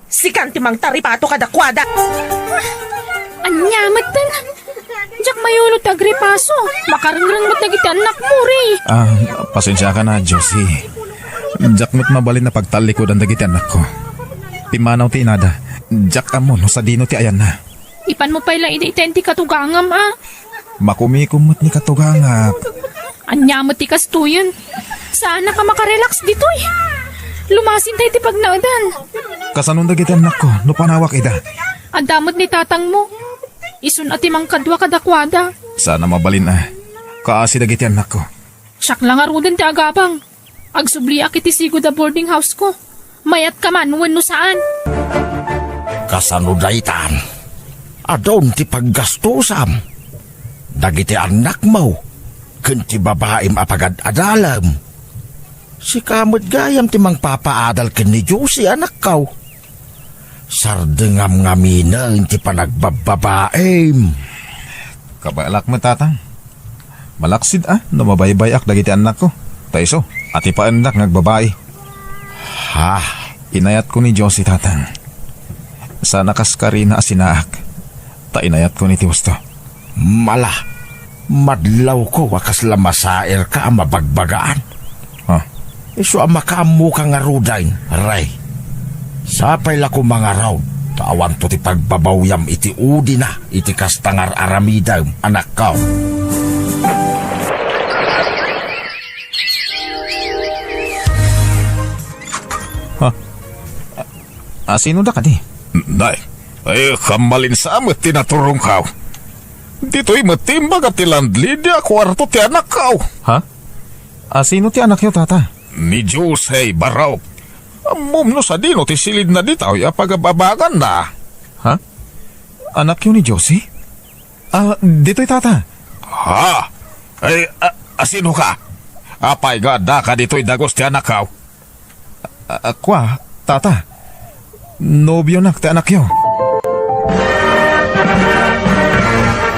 Sikan ti mangtaripato kadakuada. Ania metten? Diak mayulo ti agripaso. Makarengreng met dagiti annakmo, Ray. Ah, pasensiakan a, Josie. Diak met mabalin a pagtallikudan dagiti annakko. Pimmanaw ti inada. Diak ammo no sadino ti ayanna. Ipanmo pay la idi ita ti katugangam, a. Makumikom met ni katugangak. Ania met ti kastoyen? Saanak a makarelax ditoy. Lumasinta iti pagnaedan. Kasanon dagiti annakko no panawak ida? Adda met ni tatangmo. Isun a ti mangkadua kadakuada. Saan a mabalin a kaasi dagiti annakko. Siak la ngaruden ti agabang. Agsubliak iti sigud a boarding house ko. Mayatka man wenno saan? Kasano daytan? Adun ti paggastosam. Dagiti annakmo ken ti babaim a pagad-adalem. Sika met gayam ti mangpapaadal ken ni Josie, anakko. Sardengam ngaminen ti panagbabbabaim. Kabaelak met, Tatang. Malaksid a no mabaybay-ak dagiti annakko. Ta isu a ti paendak nga agbabai. Ha? Inayatko ni Josie, Tatang. Saan a kas karina a sinaak. Ta inayatko ni ti husto. Mala, madlawko a kasla masairka a mabagbagaan. Ha? Isu a makaammoka ngaruden, Ray. Sapay la koma ngarud, ta awanto ti pagbabawyam iti udina iti kasta nga ar-aramidem, anakko. Ha? A, a, sino da kadi? Nay, ay, kammalinsa met ti naturongko. Ditoy met ti imbaga ti landlady a kuarto ti anakko. Ha? A, sino ti anakyo, Tata? Ni Jose Barok. Ammom no sadino ti silidna ditoy a pagababaganna. Ha? Anakyo ni Josie? Ah, ditoy, tata. Ha? Ay, a, asino ka? Apay nga addaka ditoy dagus ti anakkaw? Ah, ah, kua, tata. Nobionak ti anakyo.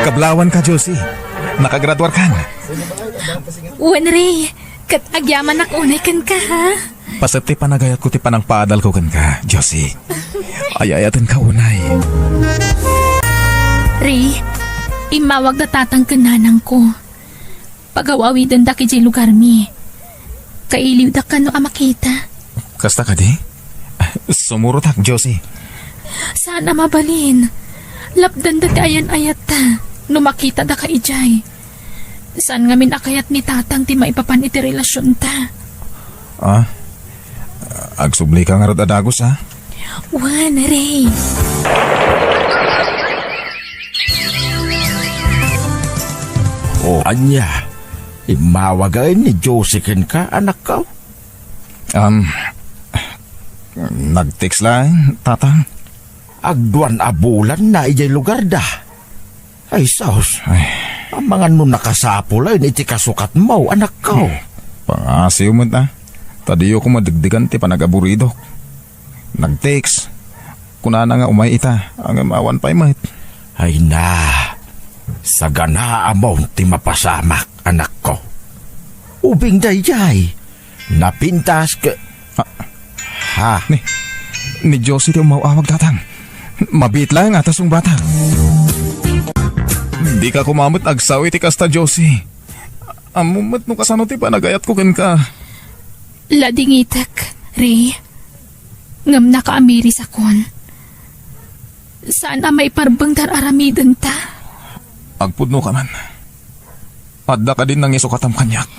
Kablawanka, Josie. Nakagraduarkan. Wen, Ray. Ket agyamanak unay kenka, ha? Paset ti panagayatko ti panangpaadalko kenka, Josie. Ay-ayatenka unay. Ray, immawag da tatang ken nanangko. Pagaw-awidendak idiay lugarmi. Kailiwdak kano a makita. Kasta kadi? Sumurotak, Josie. Saan a mabalin. Lapdanda ti ayan-ayatta no makitada ka idiay. Saan ngamin a kayat ni tatang ti maipapan iti relasionta. Ah? Agsubli ka ngarud a dagus, ha? Wen, Ray. O, ania? Immawag ni Josie kenka, anakko? Um, nag-text laeng, tatang. Agduan a bulan na idiay lugarda. Ay, sus. Ay. Amangan no nakasapul a iti kasukatmo, anakko. Hmm. Pangasiw met, a. Ta diyo ko madegdegan ti panagaburidok. Nag-text. Kunana nga umay ita, ngem awan pay met. Ay na, saganaamon ti mapasamak, anakko. Ubing daydiay, napintas ke-, ha? Ha? Ni, ni Josie ti umaw-awag, tatang. Mabiit laeng a ta sungbatak. Dika koma met agsao iti kasta, Josie. Ammom met no kasano ti panagayatko kenka. Ladingitek, Ray. Ngem nakaamirisakon. Saan a maiparbeng ti ar-aramidenta. Agpudno ka man. Adda kadin nangisukatam kaniak?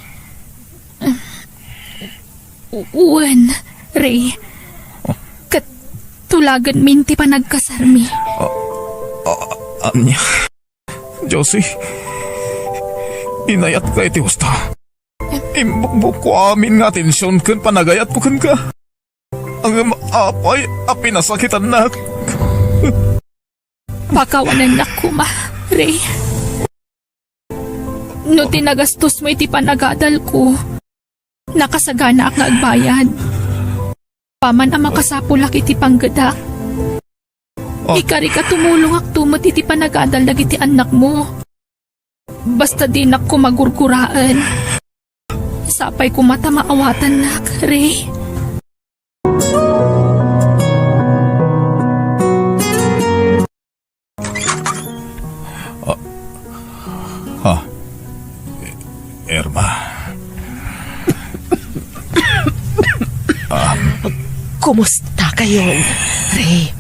U-, wen, Ray. Oh. Ket tulagenmin ti panagkasarmi. Ah, ah, ania? Josie, inayatka iti husto. Imbukbukko amin nga atension ken panagayatko kenka. Ngem apay a pinasakitannak? Pakawanennak koma, Ray. No ti nagastosmo iti panagadalko, nakasaganaak nga agbayad. Apaman a makasapulak iti panggedak, oh, ikarik a tumulongakto met iti panagadal dagiti annakmo. Basta dinak koma gurguraen. Sapay koma ta maawatannak, Ray. Ah, ha? Irma. Ah. Kumusta kayon, Ray?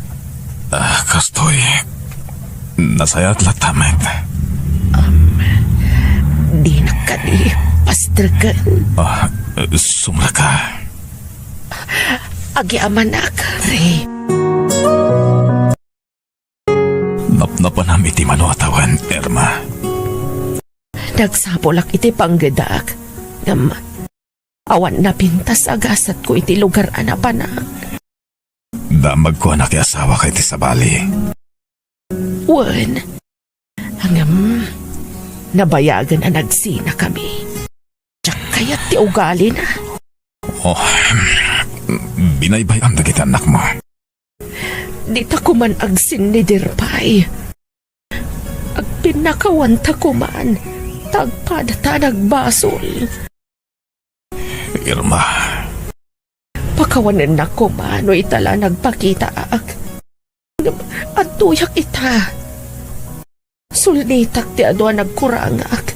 Ah, kastoy. Nasayaat latta met. Um, dinak kadi pasterken? Ah, sumrek ka. Agyamanak, Ray. Napnapanam iti mano a tawen, Irma. Nagsapulak iti panggedak, ngem awan napintas a gasatko iti lugar a napanak. Damagko a nakiasawaka iti sabali. Wen, ngem nabayagen a nagsinakami. Diak kayat ti ugalina. Oh, binaybay-am dagiti annakmo. Dita koman agsinnider pay. Agpinnakawanta koman, ta agpadata a nagbasol. Irma. Pakawanennak koma no ita la nagpakitaak. Ngem adtoyak ita. Sulnitak ti adu a nagkurangak.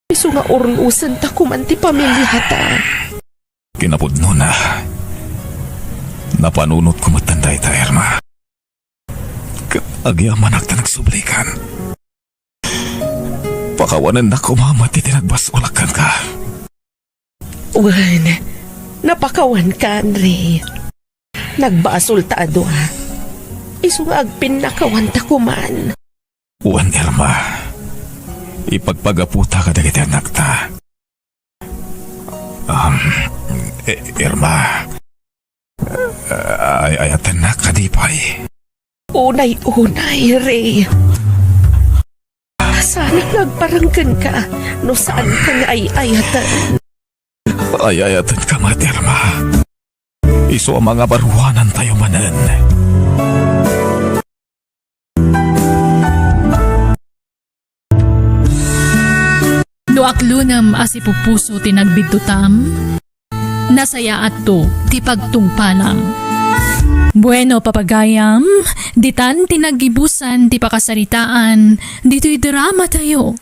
Isu nga urnosenta koman ti pamiliata. Kinapudnona, napanunotko met dayta, Irma. Ket agyamanak ta nagsublikan. Pakawanennak koma met iti nagbasolak kenka. Wen, napakawankan, Ray. Nagbasol ta a dua. Isu nga agpinnakawanta koman. Wen, Irma, ipagpagapota kadagiti annakta. Um, I-, Irma, ay-ayatennak kadi pay? Unay-unay, Ray. Nagparang kenka no saanka nga ay-ayaten. Ay-ayatenka met, Irma. Isu a mangabaruanantayo manen. No aklonem a sipupuso ti nagbiddutam, nasayaatto ti pagtungpalam. Bueno, papagayam, ditan ti naggibusan ti pakasaritaan ditoy dramatayo.